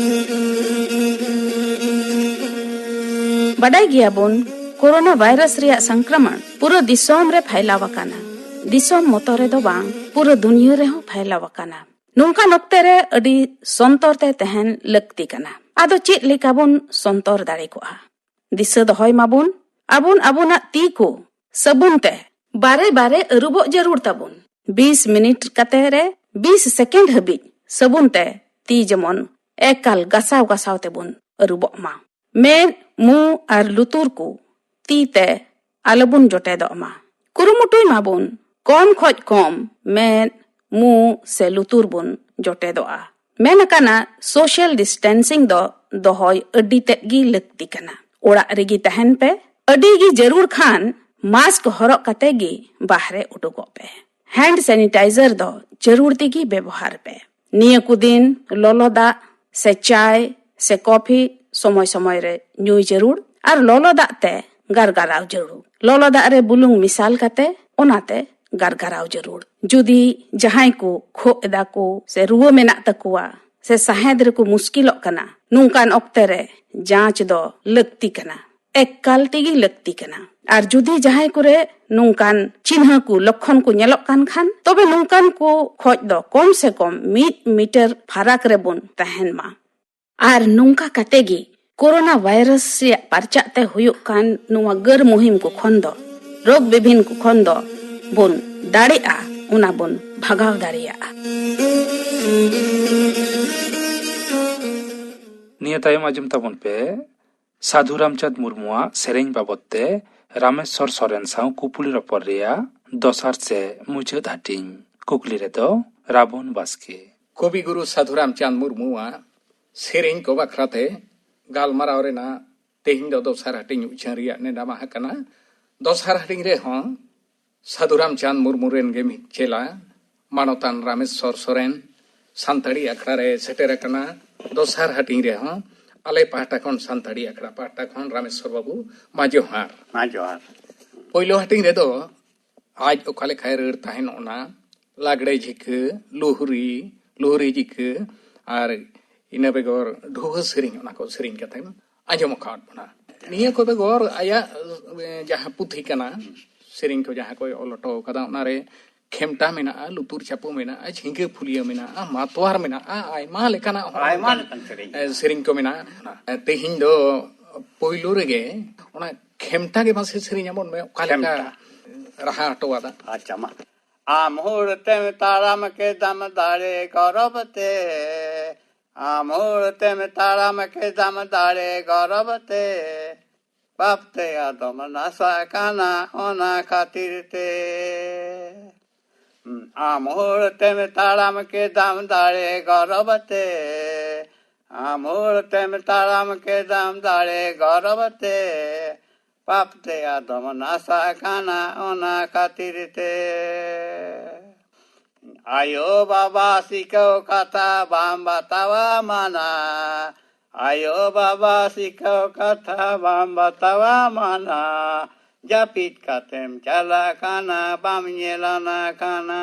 ᱵᱟᱰᱟᱭ ᱜᱮᱭᱟᱵᱚᱱ, ᱠᱳᱨᱳᱱᱟ ᱵᱷᱟᱭᱨᱟᱥ ᱨᱮᱭᱟᱜ ᱥᱚᱝᱠᱨᱚᱢᱚᱱ ᱯᱩᱨᱟᱹ ᱫᱤᱥᱚᱢ ᱨᱮ ᱯᱷᱟᱭᱞᱟᱣ ᱟᱠᱟᱱᱟ᱾ ᱫᱤᱥᱚᱢ ᱢᱚᱛᱚ ᱨᱮᱫᱚ ᱵᱟᱝ, ᱯᱩᱨᱟᱹ ᱫᱩᱱᱤᱭᱟᱹ ᱨᱮᱦᱚᱸ ᱯᱷᱟᱭᱞᱟᱣ ᱟᱠᱟᱱᱟ᱾ ᱱᱚᱝᱠᱟᱱ ᱚᱠᱛᱮ ᱨᱮ ᱟᱹᱰᱤ ᱥᱚᱱᱛᱚᱨ ᱛᱮ ᱛᱟᱦᱮᱱ ᱞᱟᱹᱠᱛᱤ ᱠᱟᱱᱟ᱾ ᱟᱫᱚ ᱪᱮᱫ ᱞᱮᱠᱟ ᱵᱚᱱ ᱥᱚᱱᱛᱚᱨ ᱫᱟᱲᱮ ᱠᱚᱜᱼᱟ? ᱫᱤᱥᱟᱹ ᱫᱚᱦᱚᱭ ᱢᱟᱵᱚᱱ, ᱟᱵᱚᱱ ᱟᱵᱚᱱᱟᱜ ᱛᱤ ᱠᱚ ᱥᱟᱵᱩᱱ ᱛᱮ ᱵᱟᱨᱮ ᱵᱟᱨᱮ ᱟᱹᱨᱩᱵᱚᱜ ᱡᱟᱹᱨᱩᱲ ᱛᱟᱵᱚᱱ᱾ ᱵᱤᱥ ᱢᱤᱱᱤᱴ ᱠᱟᱛᱮ ᱨᱮ ᱵᱤᱥ ᱥᱮᱠᱮᱱᱰ ᱦᱟᱹᱵᱤᱡ ᱥᱟᱵᱩᱱ ᱛᱮ ᱛᱤ ᱡᱮᱢᱚᱱ ᱮᱠᱟᱞ ᱜᱟᱥᱟᱣ ᱜᱟᱥᱟᱣ ᱛᱮᱵᱚᱱ ᱟᱹᱨᱩᱵᱚᱜ ᱢᱟ᱾ ᱢᱮᱫ, ᱢᱩ ᱟᱨ ᱞᱩᱛᱩᱨ ᱠᱚ ᱛᱤ ᱛᱮ ᱟᱞᱚᱵᱚᱱ ᱡᱚᱴᱮᱫᱚᱜ ᱢᱟ᱾ ᱠᱩᱨᱩᱢᱩᱴᱩᱭ ᱢᱟᱵᱚᱱ ᱠᱚᱢ ᱠᱷᱚᱡ ᱠᱚᱢ ᱢᱮᱫ, ᱢᱩ ᱥᱮ ᱞᱩᱛᱩᱨ ᱵᱚᱱ ᱡᱚᱴᱮᱫᱚᱜᱼᱟ᱾ ᱢᱮᱱ ᱟᱠᱟᱱᱟ, ᱥᱳᱥᱟᱞ ᱰᱤᱥᱴᱮᱱᱥᱤᱝ ᱫᱚ ᱫᱚᱦᱚᱭ ᱟᱹᱰᱤ ᱛᱮᱫ ᱜᱮ ᱞᱟᱹᱠᱛᱤ ᱠᱟᱱᱟ᱾ ᱚᱲᱟᱜ ᱨᱮᱜᱮ ᱛᱟᱦᱮᱱ ᱯᱮ᱾ ᱟᱹᱰᱤ ᱜᱮ ᱡᱟᱹᱨᱩᱲ ᱠᱷᱟᱱ ᱢᱟᱥᱠ ᱦᱚᱨᱚᱜ ᱠᱟᱛᱮ ᱜᱮ ᱵᱟᱦᱨᱮ ᱩᱰᱩᱠᱚᱜ ᱯᱮ᱾ ᱦᱮᱱᱰ ᱥᱮᱱᱤᱴᱟᱭᱡᱟᱨ ᱫᱚ ᱡᱟᱹᱨᱩᱲ ᱛᱮᱜᱮ ᱵᱮᱵᱚᱦᱟᱨ ᱯᱮ᱾ ᱱᱤᱭᱟᱹ ᱠᱚ ᱫᱤᱱ ᱞᱚᱞᱚ ᱫᱟᱜ ᱥᱮ ᱪᱟᱭ ᱥᱮ ᱠᱚᱯᱷᱤ ᱥᱚᱢᱚᱭ ᱥᱚᱢᱚᱭ ᱨᱮ ᱧᱩᱭ ᱡᱟᱹᱨᱩᱲ ᱟᱨ ᱞᱚᱞᱚ ᱫᱟᱜ ᱛᱮ ᱜᱟᱨᱜᱟᱨᱟᱣ ᱡᱟᱹᱨᱩᱲ᱾ ᱞᱚᱞᱚ ᱫᱟᱜ ᱨᱮ ᱵᱩᱞᱩᱝ ᱢᱮᱥᱟᱞ ᱠᱟᱛᱮ ᱚᱱᱟᱛᱮ ᱜᱟᱨᱜᱟᱨᱟᱣ ᱡᱟᱹᱨᱩᱲ᱾ ᱡᱩᱫᱤ ᱡᱟᱦᱟᱸᱭ ᱠᱚ ᱠᱷᱳᱜ ᱮᱫᱟ ᱠᱚ ᱥᱮ ᱨᱩᱣᱟᱹ ᱢᱮᱱᱟᱜ ᱛᱟᱠᱚᱣᱟ ᱥᱮ ᱥᱟᱦᱮᱸᱫ ᱨᱮᱠᱚ ᱢᱩᱥᱠᱤᱞᱚᱜ ᱠᱟᱱᱟ, ᱱᱚᱝᱠᱟᱱ ᱚᱠᱛᱮ ᱨᱮ ᱡᱟᱸᱪ ᱫᱚ ᱞᱟᱹᱠᱛᱤ ᱠᱟᱱᱟ, ᱮᱠᱟᱞ ᱛᱮᱜᱮ ᱞᱟᱹᱠᱛᱤ ᱠᱟᱱᱟ᱾ ᱟᱨ ᱡᱩᱫᱤ ᱡᱟᱦᱟᱸᱭ ᱠᱚᱨᱮ ᱱᱚᱝᱠᱟᱱ ᱪᱤᱱᱦᱟᱹ ᱠᱚ, ᱞᱚᱠᱠᱷᱚᱱ ᱠᱚ ᱧᱮᱞᱚᱜ ᱠᱟᱱ ᱠᱷᱟᱱ, ᱛᱚᱵᱮ ᱱᱚᱝᱠᱟᱱ ᱠᱚ ᱠᱷᱚᱡ ᱫᱚ ᱠᱚᱢ ᱥᱮ ᱠᱚᱢ ᱢᱤᱫ ᱢᱤᱴᱟᱨ ᱯᱷᱟᱨᱟᱠ ᱨᱮᱵᱚᱱ ᱛᱟᱦᱮᱱ ᱢᱟ᱾ ᱟᱨ ᱱᱚᱝᱠᱟ ᱠᱟᱛᱮ ᱜᱮ ᱠᱳᱨᱳᱱᱟ ᱵᱷᱟᱭᱨᱟᱥ ᱨᱮᱭᱟᱜ ᱯᱟᱨᱪᱟᱜ ᱛᱮ ᱦᱩᱭᱩᱜ ᱠᱟᱱ ᱱᱚᱣᱟ ᱜᱟᱹᱨ ᱢᱩᱦᱤᱢ ᱠᱚ ᱠᱷᱚᱱ ᱫᱚ, ᱨᱳᱜᱽ ᱵᱤᱵᱷᱤᱱ ᱠᱚ ᱠᱷᱚᱱ ᱫᱚ ᱵᱚᱱ ᱫᱟᱲᱮᱜᱼᱟ, ᱚᱱᱟ ᱵᱚᱱ ᱵᱷᱟᱜᱟᱣ ᱫᱟᱲᱮᱭᱟᱜᱼᱟ᱾ ᱱᱤᱭᱟᱹ ᱛᱟᱭᱚᱢ ᱟᱸᱡᱚᱢ ᱛᱟᱵᱚᱱ ᱯᱮ ᱥᱟᱫᱷᱩ ᱨᱟᱢᱪᱟᱸᱫᱽ ᱢᱩᱨᱢᱩᱣᱟᱜ ᱥᱮᱨᱮᱧ ᱵᱟᱵᱚᱛ ᱛᱮ ᱨᱟᱢᱮᱥᱣᱚᱨ ᱥᱚᱨᱮᱱ ᱥᱟᱶ ᱠᱩᱯᱩᱞᱤ ᱨᱚᱯᱚᱲ ᱨᱮᱭᱟᱜ ᱫᱚᱥᱟᱨ ᱥᱮ ᱢᱩᱪᱟᱹᱫ ᱦᱟᱹᱴᱤᱧ᱾ ᱠᱩᱠᱞᱤ ᱨᱮᱫᱚ ᱨᱟᱵᱚᱱ ᱵᱟᱥᱠᱮ᱾ ᱠᱚᱵᱤ ᱜᱩᱨᱩ ᱥᱟᱫᱷᱩ ᱨᱟᱢᱪᱟᱸᱫᱽ ᱢᱩᱨᱢᱩᱣᱟᱜ ᱥᱮᱨᱮᱧ ᱠᱚ ᱵᱟᱠᱷᱨᱟ ᱛᱮ ᱜᱟᱞᱢᱟᱨᱟᱣ ᱨᱮᱱᱟᱜ ᱛᱮᱦᱮᱧ ᱫᱚ ᱫᱚᱥᱟᱨ ᱦᱟᱹᱴᱤᱧ ᱩᱪᱷᱟᱹᱱ ᱨᱮᱭᱟᱜ ᱱᱮᱰᱟ ᱢᱟᱦᱟ ᱠᱟᱱᱟ᱾ ᱫᱚᱥᱟᱨ ᱦᱟᱹᱴᱤᱧ ᱨᱮᱦᱚᱸ ᱥᱟᱫᱷᱩ ᱨᱟᱢᱪᱟᱸᱫᱽ ᱢᱩᱨᱢᱩ ᱨᱮᱱ ᱜᱮ ᱢᱤᱫ ᱪᱮᱞᱟ ᱢᱟᱱᱚᱛᱟᱱ ᱨᱟᱢᱮᱥᱣᱚᱨ ᱥᱚᱨᱮᱱ ᱥᱟᱱᱛᱟᱲᱤ ᱟᱠᱷᱲᱟ ᱨᱮ ᱥᱮᱴᱮᱨ ᱟᱠᱟᱱᱟ᱾ ᱫᱚᱥᱟᱨ ᱦᱟᱹᱴᱤᱧ ᱨᱮᱦᱚᱸ ᱟᱞᱮ ᱯᱟᱦᱴᱟ ᱠᱷᱚᱱ, ᱥᱟᱱᱛᱟᱲᱤ ᱟᱠᱷᱲᱟ ᱯᱟᱦᱴᱟ ᱠᱷᱚᱱ, ᱨᱟᱢᱮᱥᱣᱚᱨ ᱵᱟᱹᱵᱩ, ᱢᱟ ᱡᱚᱦᱟᱨ᱾ ᱢᱟ ᱡᱚᱦᱟᱨ᱾ ᱯᱳᱭᱞᱳ ᱦᱟᱹᱴᱤᱧ ᱨᱮᱫᱚ ᱟᱡ ᱚᱠᱟ ᱞᱮᱠᱟᱭ ᱨᱟᱹᱲ ᱛᱟᱦᱮᱱ, ᱚᱱᱟ ᱞᱟᱜᱽᱲᱮ ᱡᱷᱤᱠᱟᱹ, ᱞᱩᱦᱨᱤ, ᱞᱩᱦᱨᱤ ᱡᱷᱤᱠᱟᱹ, ᱟᱨ ᱤᱱᱟᱹ ᱵᱮᱜᱚᱨ ᱰᱷᱩᱣᱟᱹ ᱥᱮᱨᱮᱧ, ᱚᱱᱟ ᱠᱚ ᱥᱮᱨᱮᱧ ᱠᱟᱛᱮᱢ ᱟᱸᱡᱚᱢ ᱟᱠᱟᱫ ᱵᱚᱱᱟ᱾ ᱱᱤᱭᱟᱹ ᱠᱚ ᱵᱮᱜᱚᱨ ᱟᱭᱟᱜ, ᱮ, ᱡᱟᱦᱟᱸ ᱯᱩᱛᱷᱤ ᱠᱟᱱᱟ, ᱥᱮᱨᱮᱧ ᱠᱚ ᱡᱟᱦᱟᱸ ᱠᱚᱭ ᱚᱞ ᱦᱚᱴᱚ ᱠᱟᱫᱟ, ᱚᱱᱟᱨᱮ ᱠᱷᱮᱢᱴᱟ ᱢᱮᱱᱟᱜᱼᱟ, ᱞᱩᱛᱩᱨ ᱪᱟᱯᱚ ᱢᱮᱱᱟᱜᱼᱟ, ᱡᱷᱤᱸᱜᱟᱹ ᱯᱷᱩᱞᱤᱭᱟᱹ ᱢᱮᱱᱟᱜᱼᱟ, ᱢᱟᱛᱣᱟᱨ ᱢᱮᱱᱟᱜᱼᱟ, ᱟᱭᱢᱟ ᱞᱮᱠᱟᱱᱟᱜ ᱦᱚᱸ ᱟᱭᱢᱟ ᱚᱱᱠᱟᱱ, ᱞᱮᱠᱟᱱ ᱥᱮᱨᱮᱧ᱾ ᱮ, ᱥᱮᱨᱮᱧ ᱠᱚ ᱢᱮᱱᱟᱜᱼᱟ᱾ ᱮ, ᱛᱮᱦᱮᱧ ᱫᱚ ᱯᱳᱭᱞᱳ ᱨᱮᱜᱮ ᱚᱱᱟ ᱠᱷᱮᱢᱴᱟ ᱜᱮ ᱢᱟᱥᱮ ᱥᱮᱨᱮᱧ ᱟᱵᱚᱱ ᱢᱮ, ᱚᱠᱟ ᱞᱮᱠᱟ ᱠᱷᱮᱢᱴᱟ᱾ ᱨᱟᱦᱟ ᱦᱚᱴᱚ ᱟᱫᱟ᱾ ᱟᱪᱪᱷᱟ, ᱢᱟ᱾ ᱟᱢ ᱦᱚᱲ ᱛᱮᱢ ᱛᱟᱲᱟᱢ ᱠᱮᱫᱟᱢ ᱫᱟᱲᱮ ᱜᱚᱨᱚᱵ ᱛᱮ, ᱟᱢ ᱦᱚᱲ ᱛᱮᱢ ᱛᱟᱲᱟᱢ ᱠᱮᱫᱟᱢ ᱫᱟᱲᱮ ᱜᱚᱨᱚᱵ ᱛᱮ, ᱯᱟᱯ ᱛᱮ ᱟᱫᱚᱢ ᱱᱟᱥᱟᱜ ᱠᱟᱱᱟ ᱚᱱᱟ ᱠᱷᱟᱹᱛᱤᱨ ᱛᱮ᱾ ᱟᱢ ᱦᱚᱲ ᱛᱮᱢ ᱛᱟᱲᱟᱢ ᱠᱮᱫᱟᱢ ᱫᱟᱲᱮ ᱜᱚᱨᱚᱵ ᱛᱮ, ᱟᱢ ᱦᱚᱲ ᱛᱮᱢ ᱛᱟᱲᱟᱢ ᱠᱮᱫᱟᱢ ᱫᱟᱲᱮ ᱜᱚᱨᱚᱵ ᱛᱮ, ᱯᱟᱯ ᱛᱮ ᱟᱫᱚᱢ ᱱᱟᱥᱟᱜ ᱠᱟᱱᱟ ᱚᱱᱟ ᱠᱷᱟᱹᱛᱤᱨ ᱛᱮ᱾ ᱟᱭᱳ ᱵᱟᱵᱟ ᱥᱤᱠᱷᱟᱹᱣ ᱠᱟᱛᱷᱟ ᱵᱟᱢ ᱵᱟᱛᱟᱣᱟ ᱢᱟᱱᱟ, ᱟᱭᱳ ᱵᱟᱵᱟ ᱥᱤᱠᱷᱟᱹᱣ ᱠᱟᱛᱷᱟ ᱵᱟᱢ ᱵᱟᱛᱟᱣᱟ ᱢᱟᱱᱟ, ᱡᱟᱹᱯᱤᱫ ᱠᱟᱛᱮᱢ ᱪᱟᱞᱟᱜ ᱠᱟᱱᱟ, ᱵᱟᱢ ᱧᱮᱞᱟᱱᱟ ᱠᱟᱱᱟ᱾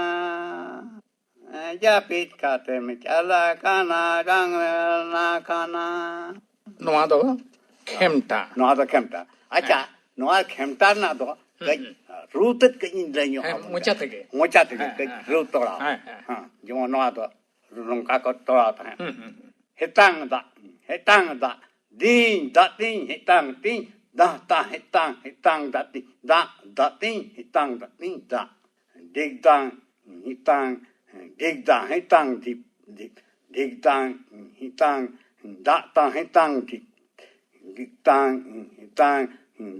ᱡᱟᱹᱯᱤᱫ ᱠᱟᱛᱮᱢ ᱪᱟᱞᱟᱜ ᱠᱟᱱᱟ, ᱰᱟᱝᱨᱟ ᱠᱟᱱᱟ᱾ ᱱᱚᱣᱟ ᱫᱚ ᱠᱷᱮᱢᱴᱟ᱾ ᱱᱚᱣᱟ ᱫᱚ ᱠᱷᱮᱢᱴᱟ᱾ ᱟᱪᱪᱷᱟ, ᱦᱮᱸ᱾ ᱱᱚᱣᱟ ᱠᱷᱮᱢᱴᱟ ᱨᱮᱱᱟᱜ ᱫᱚ ᱠᱟᱹᱡ ᱦᱩᱸ, ᱦᱩᱸ᱾ ᱨᱩ ᱛᱮᱫ ᱠᱟᱹᱡ ᱤᱧ ᱞᱟᱹᱭ ᱧᱚᱜ ᱦᱮᱸ, ᱟᱵᱚᱱ ᱢᱚᱪᱟ ᱜᱮ᱾ ᱛᱮᱜᱮ᱾ ᱢᱚᱪᱟ ᱛᱮᱜᱮ ᱦᱮᱸ, ᱠᱟᱹᱡ ᱦᱮᱸ, ᱨᱩ ᱦᱮᱸ᱾ ᱛᱚᱲᱟᱣ᱾ ᱦᱮᱸ, ᱦᱮᱸ, ᱦᱮᱸ᱾ ᱦᱮᱸ, ᱡᱮᱢᱚᱱ ᱱᱚᱣᱟ ᱫᱚ ᱱᱚᱝᱠᱟ ᱠᱚ ᱛᱚᱲᱟᱣ ᱛᱟᱦᱮᱸᱫ᱾ ᱦᱩᱸ, ᱦᱩᱸ, ᱦᱩᱸ᱾ ᱦᱮᱛᱟᱝ ᱫᱟᱜ, ᱦᱮᱛᱟᱝ ᱫᱟᱜ, ᱫᱤᱧ ᱫᱟᱜ ᱛᱤᱧ ᱦᱮᱛᱟᱝ ᱛᱤᱧ, ᱫᱟᱜ ᱛᱟ ᱦᱮᱛᱟᱝ, ᱦᱮᱛᱟᱝ ᱫᱟᱜ ᱛᱤᱧ, ᱫᱟᱜ ᱫᱟᱜ ᱛᱤᱧ ᱦᱮᱛᱟᱝ ᱫᱟᱜ ᱛᱤᱧ, ᱫᱟᱜ᱾ ᱰᱤᱜᱽ ᱫᱟᱝ ᱦᱮᱛᱟᱝ, ᱰᱤᱜᱽ ᱫᱟᱝ ᱦᱮᱛᱟᱝ ᱫᱤᱯ, ᱫᱤᱯ, ᱰᱤᱜᱽ ᱫᱟᱝ ᱦᱮᱛᱟᱝ, ᱫᱟᱜ ᱛᱟᱝ ᱦᱮᱛᱟᱝ ᱫᱤᱯ, ᱰᱤᱜᱽ ᱛᱟᱝ ᱦᱮᱛᱟᱝ,